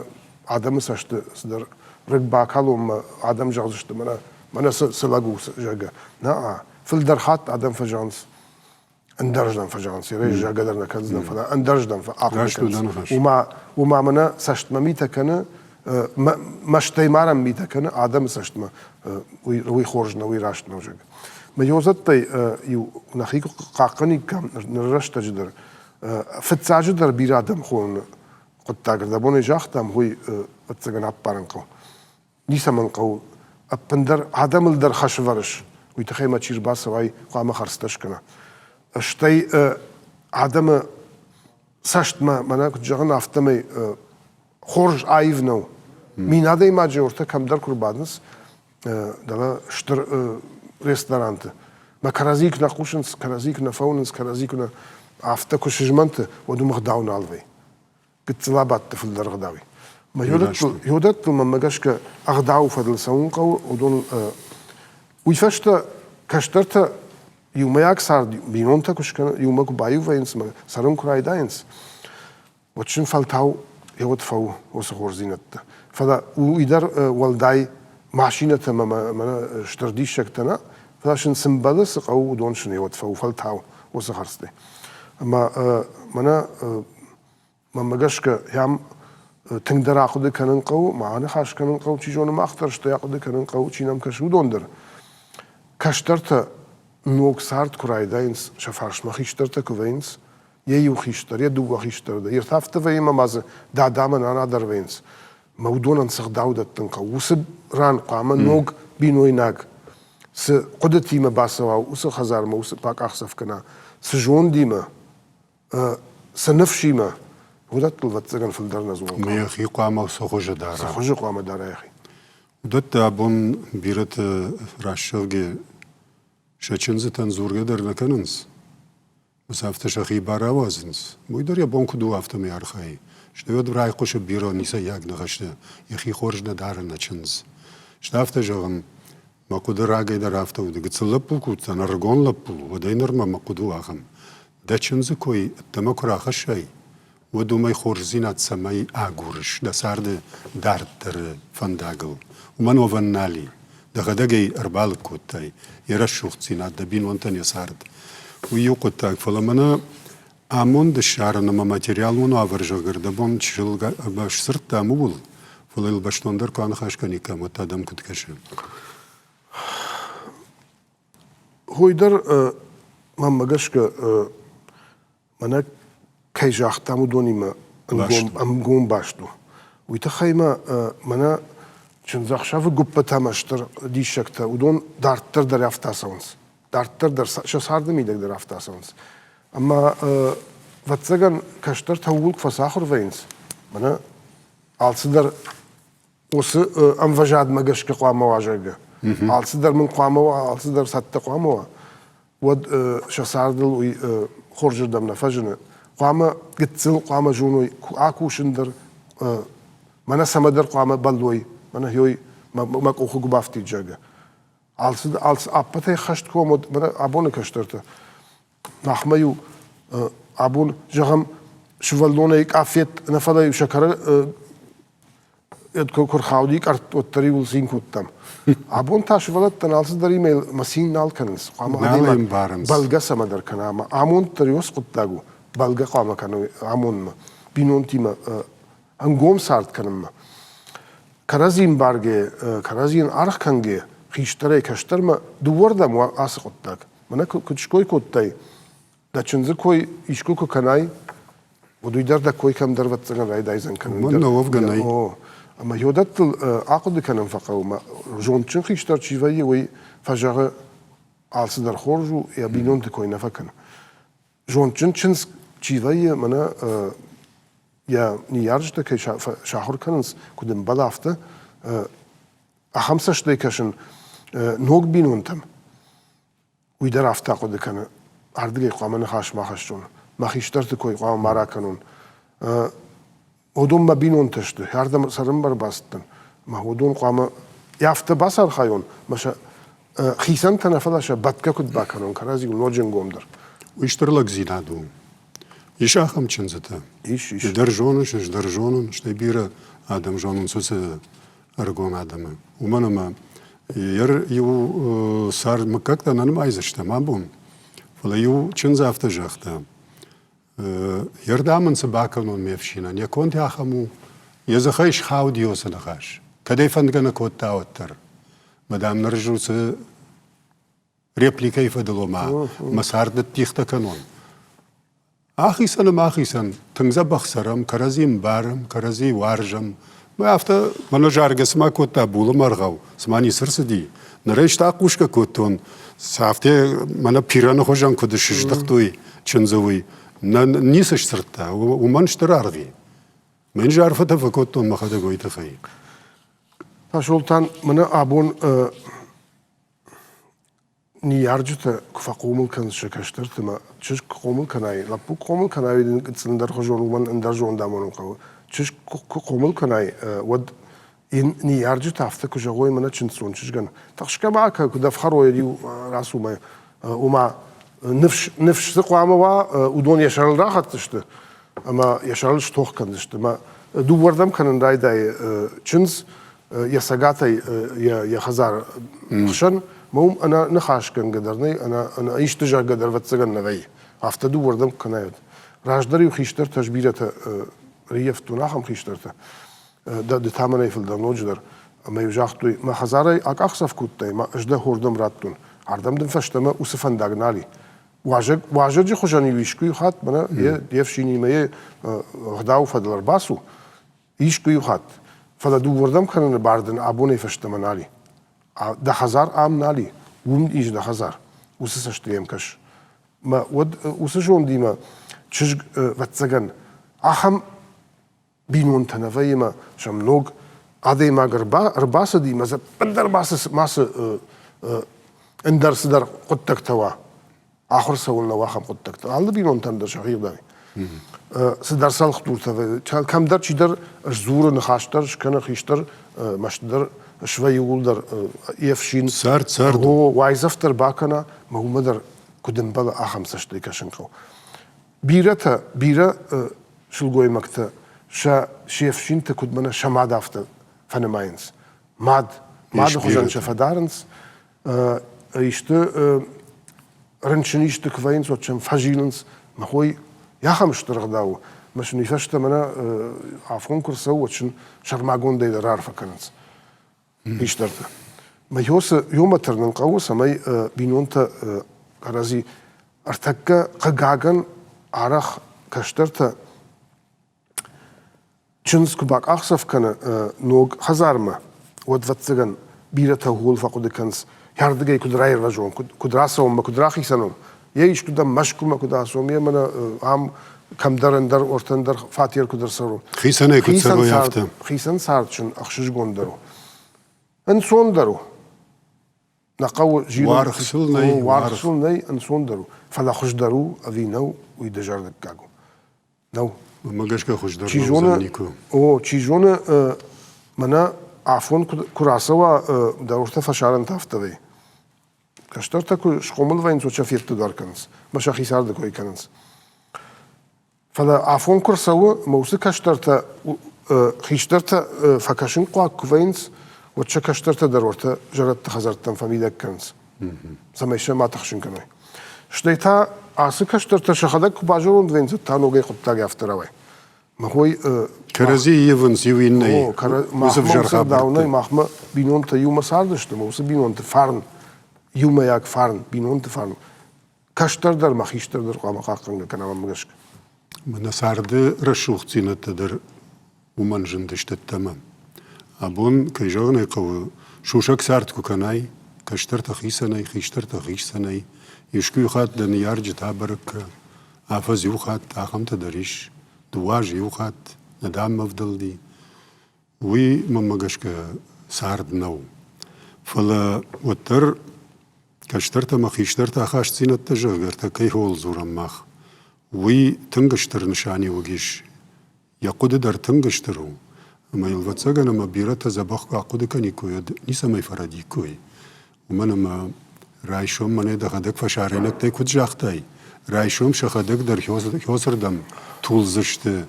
адӕмы цӕсты цыдӕр рыг бакалонмӕ адӕм зӕгъдзысты, мӕнӕ, мӕнӕ цы лӕг у, зӕгъгӕ. Нӕ, фылдӕр хатт адӕм фӕзӕгъынц, ӕндӕрыздӕм фӕзӕгъынц, зӕгъгӕ дӕр нӕ кӕндзынӕн, фӕлӕ ӕндӕрыздӕм ахъуыды кӕнынц. Уымӕ, уымӕ мӕнӕ цӕстмӕ митӕ кӕны, мӕстӕй марӕн митӕ кӕны адӕмы цӕстмӕ, уый, уый хорз нӕ, уый раст нӕу, зӕгъгӕ. Мӕ ёзӕдтӕй иу нӕхи куы хъахъхъӕниккам ныры рӕстӕджы дӕр, фыццаджыдӕр бирӕ адӕм хоныны хъуыддаг ӕрдӕбонӕй загътам, уый ӕцӕгӕн аппарын хъӕуы. Ницӕмӕн хъӕуы ӕппындӕр адӕмыл дӕр хӕс ӕвӕрыс, уый тыххӕй мӕ чи рбацӕуай, хъуамӕ хӕрдзтӕ скӕна. Стӕй адӕмы цӕстмӕ, мӕнӕ куыд зӕгъын, афтӕмӕй хорз аив нӕу. Мин адӕймаджы ортӕ кӕмдӕр куы рбадынц, дӕлӕ стыр ресторанты, мӕ кӕрӕдзи куы нӕ хъусынц, кӕрӕдзи куы нӕ фӕуынынц, кӕрӕдзи куы нӕ афтӕ куы сызмӕнты, уӕд уым ӕгъдау нал вӕййы. Гыццыл абадты фылдӕр ӕгъдауи. Мӕ йодӕттыл мӕнмӕ гӕсгӕ ӕгъдауы фӕдыл цӕуын хъӕуы, уыдон уый фӕстӕ кӕстӕртӕ иумӕйаг цард бинонтӕ куы скӕны, иумӕ куы баиу вӕййынц ӕмӕ цӕрын куы райдайынц, уӕд сын фӕлтау йӕ уд фӕу уыцы хорздзинӕдтӕ. Фӕлӕ уый дӕр уӕлдай машинӕтӕ ӕмӕ мӕнӕ стыр диссӕгтӕ нӕ, фӕлӕ сын цы мбӕлы, цы хъӕуы, уыдон сын йӕ уд фӕу фӕлтау уыцы хӕрдзтӕй. Ӕмӕ мӕнӕ мӕнмӕ гӕсгӕ, йӕм тынгдӕр ахъуыды кӕнын хъӕуы, ма аныхас кӕнын хъӕуы, чи зоны, мах дӕр стӕй ахъуыды кӕнын хъӕуы, чи нӕм кӕсы, уыдон дӕр. Кӕстӕртӕ ног цард куы райдайынц, сӕ фарсмӕ хистӕртӕ куы вӕййынц, йӕ иу хистӕр, йӕ дыууӕ хистӕры дӕр, йе ртӕ вӕййы ӕмӕ ма дзы дада ӕмӕ нана дӕр вӕййынц. Мӕ уыдонӕн цы гъдау дӕттын хъӕуы, уыцы ран хъуамӕ ног бинойнаг цы хъуыдытимӕ бацӕуа, уыцы хӕдзармӕ уыцы бакъахдзӕф кӕна, цы зондимӕ, цы ныфсимӕ, уыдӕттыл, ӕвӕццӕгӕн, фылдӕр нӕ дзурын хъӕуы. Йӕхи хъуамӕ цы хуызы дара? Цы хуызы хъуамӕ дара йӕхи? Уыдӕттӕ абон бирӕты рӕсугъд сӕ чындзытӕн дзургӕ дӕр нӕ кӕнынц. Ус афтӕ сӕхи бар ауадзынц. Уый дӕр йӕ бон куыд у, афтӕмӕй архайы. Стӕй уӕд райхъуысы бирӕ ницӕйаг ныхӕстӕ, йӕхи хорз нӕ дары нӕ чындз. Стӕй афтӕ зӕгъын, мӕ хъуыды рагӕй дӕр афтӕ уыд. Гыццыл лӕппу куы уыдтӕн, ӕрыгон лӕппу, уӕдӕй нырмӕ мӕ хъуыды у ахӕм. Дӕ чындзы кой ӕддӕмӕ куы рахӕссай, уӕд уымӕй хорздзинад цӕмӕй агурыс дӕ царды дарддӕры фӕндагыл, уымӕн уӕвӕн нал и. Дӕхӕдӕг ӕй ӕрбалыг кодтай, йӕ рӕсугъддзинад дӕ бинонтӕн йӕ цард. Уый иу хъуыддаг, фӕлӕ мӕнӕ амонд ссарын ӕмӕ материалон уавӕр, зӕгъгӕ, ӕрдӕбон чысыл сдзырдтам ууыл, фӕлӕ йыл бӕстондӕр куы аныхас кӕниккам, уӕд та дӕм куыд кӕсы? Уый дӕр, мӕнмӕ гӕсгӕ, мӕнӕ кӕй загътам, уыдонимӕ ӕнгом баст у. Уый тыххӕй ма мӕнӕ чындзӕхсӕвы гуыппытӕ ӕмӕ стыр диссӕгтӕ, уыдон дарддӕр дӕр афтӕ цӕуынц. Дарддӕр дӕр сӕ царды мидӕг дӕр афтӕ цӕуынц. Ӕмӕ, ӕвӕццӕгӕн, кӕстӕртӕ ууыл куы фӕцахуыр вӕййынц, мӕнӕ алцыдӕр уыцы ӕмвӕзадмӕ гӕсгӕ хъуамӕ уа, зӕгъгӕ. Алцыдӕр мын хъуамӕ уа, алцыдӕр цӕттӕ хъуамӕ уа, уӕд сӕ цардыл уый хорзырдӕм нӕ фӕзыны. Хъуамӕ гыццыл хъуамӕ зоной акусын дӕр, мӕнӕ цӕмӕдӕр хъуамӕ бӕллой, мӕнӕ ёй мӕ къухы куы бафтид, зӕгъгӕ. Алцы, алцы ӕппӕтӕй хӕст куы уӕм, уӕд мӕнӕ абоны кӕстӕртӕ махмӕ-иу абон, зӕгъӕм, сывӕллонӕй къафет нӕ фӕлӕ-иу сӕкӕры куы рхауди къӕртт, уӕддӕр-иу ыл цин кодтам. Абон та сывӕллӕттӕн алцыдӕр имейл мӕ цин нал кӕнынц. Хъуамӕ адӕймаг бӕлгӕ цӕмӕдӕр кӕна ӕмӕ амонд дӕр иу хъуыддаг у, бӕлгӕ хъуамӕ кӕной амондмӕ, бинонтимӕ ӕнгом цард кӕнынмӕ. Кӕрӕдзи ӕмбаргӕ, кӕрӕдзийӕн аргъ кӕнгӕ, хистӕрӕй кӕстӕрмӕ дыууӕрдӕм уа ацы хъуыддаг. Мӕнӕ куыд ской кодтай, дӕ чындзы кой искуы куы кӕнай, уӕд уый дӕр дӕ кой кӕмдӕр ӕвӕццӕгӕн райдайдзӕн кӕнын. Уымӕн нӕ уӕвгӕ нӕй. О, ӕмӕ йодӕттыл ахъуыды кӕнын фӕхъӕуы. Мӕ зондджын хистӕр чи вӕййы, уый фӕзӕгъы, алцыдӕр хорз у, йӕ бинонты кой нӕ фӕкӕны. Зондджын чындз чи вӕййы, мӕнӕ йӕ ныййарджытӕ кӕй сахуыр кӕнынц, куыд ӕмбӕлы, афтӕ, ахӕм цӕстӕй кӕсын ног бинонтӕм, уый дӕр афтӕ хъуыды кӕны, ардыгӕй хъуамӕ ныхас ма хӕссон, мӕ хистӕрты кой хъуамӕ ма ракӕнон. Уыдон мӕ бинонтӕ сты, ардӕм цӕрынмӕ ӕрбацыдтӕн, мӕ уыдон хъуамӕ афтӕ бацархайон, мӕ сӕ хицӕнтӕ нӕ, фӕлӕ сӕ бӕтгӕ куыд бакӕнон, кӕрӕдзиуыл ноджы ӕнгомдӕр. Уый стыр лӕгдзинад у. Ис ахӕм чындзытӕ? Ис, ис. Ды дӕр зоныс, ӕз дӕр зонын, стӕй бирӕ адӕм зонынц уыцы ӕрыгон адӕмы. Уымӕн ӕмӕ иу цард мыггӕгтӕ нӕ нымайдзыстӕм абон, фӕлӕ иу чындз афтӕ загъта, Йе рдӕм ын цы бакӕнон ме фсинӕн, йӕ конд ахӕм у, йӕ дзыхӕй схауди уыцы ныхас. Кӕд ӕй фӕндгӕ нӕ кодта, уӕддӕр. Мӕ дам ныр ӕз уыцы репликӕйы фӕдыл ома мӕ цард ныддихтӕ кӕнон. Ахицӕн ӕмӕ ахицӕн, тынг дзӕбӕх цӕрӕм, кӕрӕдзи ӕмбарӕм, кӕрӕдзи уарзӕм. Мӕ афтӕ мӕнӕ заргӕ цыма кодта булӕмӕргъау, цыма ницы рцыди. Ныр ӕй та хъусгӕ кодтон, афтӕ мӕнӕ пирӕны хуызӕн куыд сыздыхтой чындзы уый. Нӕ, ницы сдзырдта, уымӕн стыр аргъ и. Мӕн же арфӕтӕ фӕкодтон мӕхӕдӕг уый тыххӕй. Тасолтан, мӕнӕ абон ныййарджытӕ куы фӕхъомыл кӕнынц сӕ кӕстӕрты ӕмӕ чызг куы хъомыл кӕнай, лӕппу куы хъомыл кӕнай, уый дын гыццыл ӕндӕрхуызон уымӕн ӕндӕр зонд амонын хъӕуы. Чызг куы хъомыл кӕнай, уӕд йын ныййарджытӕ афтӕ куы зӕгъой, мӕнӕ чындздзон чызгӕн, тыхсгӕ ма кӕ, куыд ӕфхӕрой, иу рацу мӕ, ома ныфс, ныфс дзы хъуамӕ уа, уыдон йӕ сӕрыл рахӕцдзысты ӕмӕ йӕ сӕрыл стох кӕндзысты. Ӕмӕ дыууӕрдӕм кӕнын райдайы чындз, йӕ цӕгатӕй йӕ хӕдзары хсӕн, мӕ уым ӕнӕ ныхасгӕнгӕ дӕр нӕй, ӕнӕ, ӕнӕ исты зӕгъгӕ дӕр ӕвӕццӕгӕн нӕ вӕййы. Афтӕ дыууӕрдӕм куы кӕнай, уӕд. Раздӕр-иу хистӕртӕ ӕз бирӕтӕ рыййӕфтон ахӕм хистӕртӕ, ды та мӕнӕй фылдӕр ноджыдӕр. Ӕмӕ-иу загътой, мӕ хӕдзарӕй акъахдзӕф кодтай, мӕ ӕз дӕ хордӕм радтон. Ардӕм дын фӕстӕмӕ уыцы фӕндаг нал и. Уазӕг, уазӕджы хуызӕн-иу искуы хатт мӕнӕ йе фсинимӕ йе гъдауы фӕдыл ӕрбацу, искуы-иу хатт, фӕлӕ дыууӕрдӕм кӕныны бар дын абонӕй фӕстӕмӕ нал и. Дӕ хӕдзар ам нал и, уым ис дӕ хӕдзар. Уыцы цӕстӕй йӕм кӕс. Мӕ уӕд уыцы зондимӕ чызг, ӕвӕццӕгӕн, ахӕм бинонтӕ нӕ вӕййы мӕ сӕм ног адӕймаг ӕрбацыди мӕ дзы ӕндӕр мацы, мацы ӕндӕр цыдӕр хъуыддӕгтӕ уа. Ахуыр цӕуылнӕ у ахӕм хъуыддӕгтӕ. Алы бинонтӕн дӕр сӕхи гъдау. Цыдӕр цӕлхдуртӕ, кӕмдӕр чидӕр сдзуры, ныхас дӕр скӕны, хистӕр мӕстыдӕр свӕййы ууыл дӕр йе фсин. Цард, цард. О, уайдзӕф дӕр бакӕна, мӕ уымӕ дӕр куыд ӕмбӕлы, ахӕм цӕстӕй кӕсын хъӕуы. Бирӕтӕ, бирӕ сылгоймӕгтӕ сӕ се фсинты куыд мӕнӕ сӕ мад афтӕ фӕнымайынц. Мад, мады хуызӕн сӕ фӕдарынц, исты рынчын исты куы вӕййынц, уӕд сӕм фӕзилынц. Мӕ хой ахӕм стыр ӕгъдау у, мӕ сын уый фӕстӕ мӕнӕ афон куы рцӕуы, уӕд сын сӕрмагондӕй дӕр арфӕ кӕнынц хистӕртӕ. Мӕ ёсы ёмӕ тырнын хъӕуы, цӕмӕй бинонтӕ кӕрӕдзи ӕртӕккӕ хъыгагӕн арӕх кӕстӕртӕ Чындз куы бакъахдзӕф кӕны ног хӕдзармӕ, уӕд, ӕвӕццӕгӕн, бирӕтӕ ууыл фӕхъуыды кӕнынц, ардыгӕй куыд раирвӕзон, куыд рацӕуон мӕ куыд рахицӕн уон. Йе искуыдӕм Мӕскуымӕ куыд ацӕуон, йе мӕнӕ ам кӕмдӕр ӕндӕр ортӕндӕр фатер куыд ӕрцӕрон. Хицӕнӕй куыд цӕрой, афтӕ. Хицӕн цард сын ӕхсызгондӕр у. Ӕнцондӕр у. Нӕ хъӕуы зилын. Уаргъ сыл нӕй. Уаргъ сыл нӕй, ӕнцондӕр у. Фӕлӕ хуыздӕр у ӕви нӕу, уый дызӕрдыггаг у. Нӕу. Уымӕ гӕсгӕ хуыздӕр нӕ уыдзӕн никуы. О, чи зоны, мӕнӕ афон куы рацӕуа, дӕ уыртӕ фӕсарӕнтӕ афтӕ Кӕстӕртӕ куы схъомыл вӕййынц, уӕд сӕ федты дӕр кӕнынц, мӕ сӕхи царды кой кӕнынц. Фӕлӕ афон куы рцӕуы, мӕ уыцы кӕстӕртӕ, хистӕртӕ фӕкӕсынхъуаг куы вӕййынц, уӕд сӕ кӕстӕртӕ дӕр уӕртӕ зӕрӕдты хӕдзӕрттӕм фӕмидӕг кӕнынц. цӕмӕй сӕ ма тыхсын кӕной. Стӕй та ацы кӕстӕртӕ сӕхӕдӕг куы базӕронд вӕййынц, та ногӕй хъуыддаг афтӕ рауайы. Махой Кӕрӕдзи ивынц иу иннӕйы. Уыцы ӕвзӕр хабӕрттӕ. Махмӕ бинонтӕ иумӕ цардысты, ӕмӕ уыцы бинонты фарн, иумӕйаг фарн, бинонты фарн кӕстӕр дӕр ӕмӕ хистӕр дӕр хъуамӕ хъахъхъӕнгӕ кӕна мӕнмӕ гӕсгӕ. Мӕнӕ царды рӕсугъддзинӕдтӕ дӕр уымӕн зындысты ӕддӕмӕ. Абон, кӕй зӕгъын ӕй хъӕуы, сусӕг цард куы кӕнай, кӕстӕртӕ хицӕнӕй, хистӕртӕ хицӕнӕй, искуы хатт дӕ ныййарджытӕ абӕрӕг кӕ, афӕдз иу хатт ахӕмтӕ дӕр ис, дыууӕ азы иу хатт, нӕ дам мӕ ӕвдӕлди. Уый, мӕнмӕ гӕсгӕ, цард нӕу. Фӕлӕ уӕддӕр кӕстӕртӕ ӕмӕ хистӕрты ахастдзинӕдтӕ, зӕгъгӕ, кӕй хъӕуыл дзурӕм мах, уый тынг стыр нысаниуӕг ис. Йӕ хъуыды дӕр тынг стыр у, ӕмӕ йыл, ӕвӕццӕгӕн, ӕмӕ бирӕтӕ дзӕбӕх куы ахъуыды кӕниккой, уӕд ницӕмӕй фӕрӕдиккой. Уымӕн ӕмӕ райсом мӕнӕ дӕхӕдӕг фӕсарӕйнӕгтӕй куыд загътай, Райсом сӕхӕдӕг дӕр хёсырдӕм тулдзысты,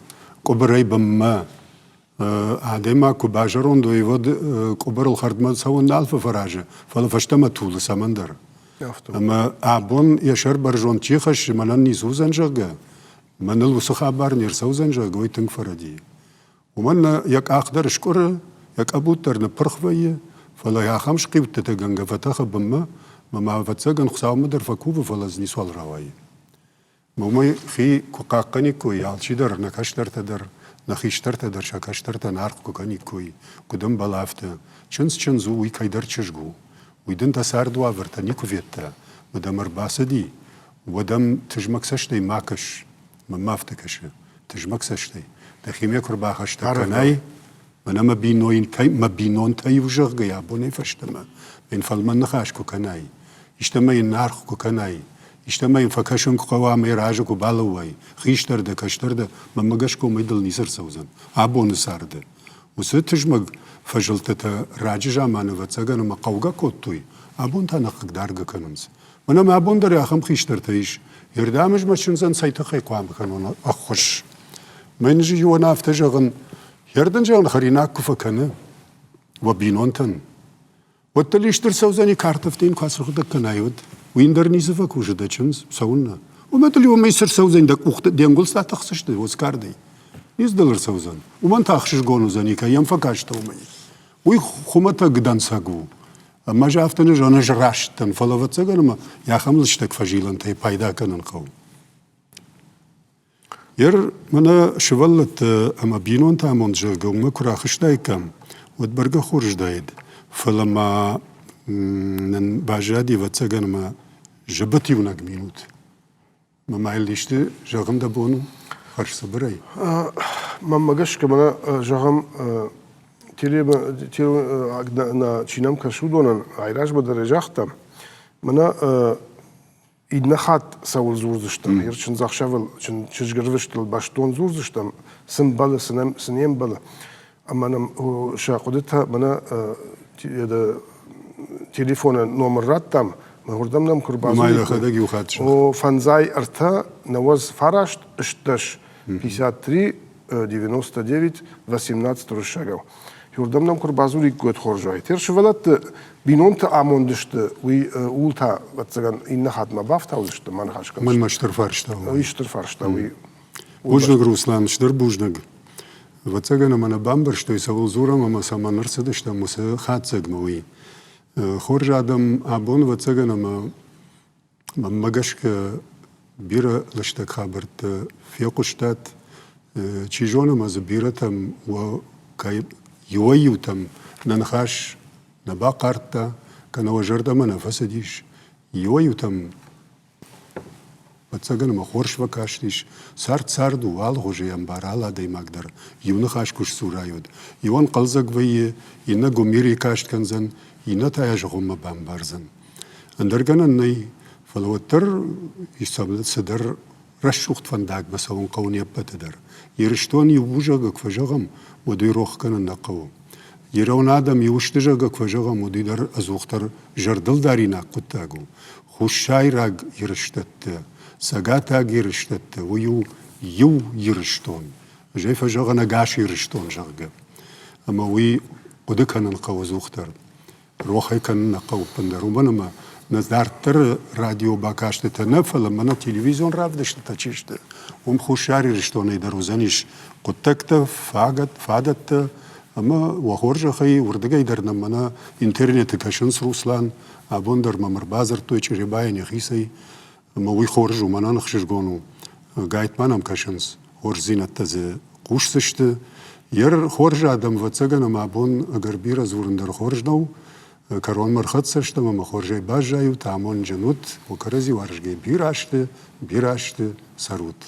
къуыбырӕй бынмӕ. Адӕймаг куы базӕронд уой, уӕд къуыбырыл хӕрдмӕ цӕуын нал фӕфӕразы, фӕлӕ фӕстӕмӕ тулы цӕмӕндӕр. Ӕмӕ абон йӕ сӕр бӕрзонд чи хӕссы, мӕнӕн ницы уыдзӕн, зӕгъгӕ, мӕныл уыцы хабар не рцӕудзӕн, зӕгъгӕ, уый тынг фӕрӕдийы. Уымӕн йӕ къах дӕр скъуыры, йӕ къӕбут дӕр ныппырх вӕййы, фӕлӕ ахӕм схъиудтытӕгӕнгӕ фӕтӕхы бынмӕ, ӕмӕ ма, ӕвӕццӕгӕн, Хуыцаумӕ дӕр фӕкувы, фӕлӕ дзы ницуал рауайы. Уымӕй хи куы хъахъхъӕниккой алчидӕр, нӕ кӕстӕртӕ дӕр, нӕ хистӕртӕ дӕр сӕ кӕстӕртӕн аргъ куы кӕниккой, куыд ӕмбӕлы, афтӕ. Чындз чындз у, уый кӕйдӕр чызг у. Уый дын дӕ царды уавӕртӕ никуы федта, ӕмӕ дӕм ӕрбацыди, уӕд ӕм тызмӕг цӕстӕй ма кӕс. Мӕнмӕ афтӕ кӕсы, тызмӕг цӕстӕй. Дӕхимӕ куы рбахӕстӕг кӕнай, мӕнӕ мӕ бинойнтӕй, мӕ бинонтӕ-иу зӕгъгӕ, абонӕй фӕстӕмӕ йын фӕлмӕн ныхас куы кӕнай, истӕмӕ йын аргъ куы кӕнай, истӕмӕ йын фӕкӕсын куы хъӕуа ӕмӕ йӕ разы куы балӕууай, хистӕр дӕ, кӕстӕр дӕ, мӕнмӕ гӕсгӕ уымӕй дыл ницы ӕрцӕудзӕн. Абоны царды уыцы тызмӕг фӕзылдтытӕ раджы заманы, ӕвӕццӕгӕн, ӕмӕ хъӕугӕ кодтой, абон та нӕ хъыгдаргӕ кӕнынц. Мӕнӕ мӕ абон дӕр ахӕм хистӕртӕ ис. Ердӕм ӕз мӕ чындзӕн цӕй тыххӕй хъуамӕ кӕнон ӕххуыс? Мӕн иуӕн афтӕ зӕгъын, Ердын зӕгъын хӕринаг куы фӕкӕны уӕ бинонтӕн, уӕд дыл исты рцӕудзӕни картӕфтӕ йын куы ацыргъдӕг кӕнай, уӕд уый дӕр ницы фӕкусы дӕ чындз, цӕуыннӕ? Уымӕ дыл уымӕй цы рцӕудзӕни, дӕ къухты де нгуылдзтӕ тыхсдзысты уыцы кардӕй. Ницы дыл ӕрцӕудзӕн. Уымӕн та ӕхсызгон уыдзӕни, кӕй йӕм фӕкастӕ, уымӕй. Уый хуымӕтӕг дӕнцӕг у. Ӕмӕ ӕз афтӕ нӕ зӕгъын, ӕз раст дӕн, фӕлӕ ӕвӕццӕгӕн ӕмӕ ахӕм лыстӕг фӕзилӕнтӕй пайда кӕнын хъӕуы. Ер мӕнӕ сывӕллӕттӕ ӕмӕ бинонты амонд, зӕгъгӕ, уымӕ куы рахызтаиккам, уӕд бӕргӕ хорз уыдаид. Фӕлӕ ма нын баззади, ӕвӕццӕгӕн, ӕмӕ зыбыт иунӕг минут. Мӕ ма йыл исты зӕгъын дӕ бон у хӕрзцыбырӕй? Мӕнмӕ гӕсгӕ мӕнӕ зӕгъӕм, чи нӕм кӕсы, уыдонӕн айразмӕ дӕр загътам, мӕнӕ иннӕ хатт цӕуыл дзурдзыстӕм, ир чындзӕхсӕвыл, чызгӕрвыстыл бӕстон дзурдзыстӕм, цы мбӕлы, цы не мбӕлы. Ӕмӕ нӕм сӕ хъуыдытӕ мӕнӕ телефоны номыр радтам, уырдӕм нӕм куы рбадзуриккой. иу хатт О, 53 99 18 53 99 18 уырыссагау. Уырдӕм нӕм куы рбадзуриккой, хорз уаид. Теперь сывӕллӕтты бинонты амонд сты, уый ууыл та, ӕвӕццӕгӕн, иннӕ хатмӕ бафтаудзысты, мӕ ныхас кӕныс. Мӕнмӕ стыр фарста у. Уый стыр фарста, уый. Бузныг, Руслан, стыр бузныг. Ӕвӕццӕгӕн ӕмӕ нӕ бамбӕрстой, цӕуыл дзурӕм ӕмӕ цӕмӕн ӕрцыдыстӕм уыцы хатдзӕгмӕ, уый. Хорз адӕм, абон, ӕвӕццӕгӕн ӕмӕ мӕнмӕ гӕсгӕ бирӕ лыстӕг хабӕрттӕ фехъуыстат. Чи зоны, ӕмӕ дзы бирӕтӕм уӕ кӕй иуӕй-иутӕм нӕ ныхас нӕ бахъардта, кӕнӕ уӕ зӕрдӕмӕ нӕ фӕцыдис. Иуӕй-иутӕм Ӕвӕццӕгӕн ӕмӕ хорз фӕкастис. Цард цард у, алыгъуызы йӕ ӕмбары алы адӕймаг дӕр. Иу ныхас куы сдзурай, уӕд иуӕн хъӕлдзӕг вӕййы, иннӕ гуымирыйы каст кӕндзӕн, иннӕ та йӕ зыгъуыммӕ бамбардзӕн. Ӕндӕр гӕнӕн нӕй, фӕлӕ уӕддӕр цыдӕр рӕсугъд фӕндагмӕ цӕуын хъӕуы не ппӕты дӕр. Ирыстон иу у, зӕгъгӕ, куы фӕзӕгъӕм, уӕд уый рох кӕнын нӕ хъӕуы. Ирон адӕм иу сты, зӕгъгӕ, куы фӕзӕгъӕм, уӕд уый дӕр ӕдзухдӕр зӕрдылдаринаг хъуыддаг у. Хуссайраг ирыстӕттӕ, цӕгатаг ирыстӕттӕ, уый у иу Ирыстон. Ӕз ӕй фӕзӕгъын ӕгас Ирыстон, зӕгъгӕ. Ӕмӕ уый хъуыды кӕнын хъӕуы ӕдзухдӕр. Рох ӕй кӕнын нӕ хъӕуы ӕппындӕр, уымӕн ӕмӕ нӕ дарддӕры радиобакастытӕ нӕ, фӕлӕ мӕнӕ телевизион равдыстытӕ чи сты, уым Хуссар Ирыстонӕй дӕр уыдзӕнис хъуыддӕгтӕ, фадӕттӕ ӕмӕ уӕ хорзӕхӕй уырдыгӕй дӕр нӕм мӕнӕ интернеты кӕсынц Руслан, Абон дӕр мӕм ӕрбадзырдтой Чъребайӕн йӕхицӕй, ӕмӕ уый хорз у, мӕнӕн ӕхсызгон у. Гайтма нӕм кӕсынц, хорздзинӕдтӕ дзы хъусдзысты. Йе хорз адӕм, ӕвӕццӕгӕн, ӕмӕ абон ӕгӕр бирӕ дзурын дӕр хорз нӕу. Кӕронмӕ ӕрхӕццӕ стӕм ӕмӕ хорзӕй баззайут, амондджын ут, уӕ кӕрӕдзи уарзгӕ бирӕ азты, бирӕ азты цӕрут.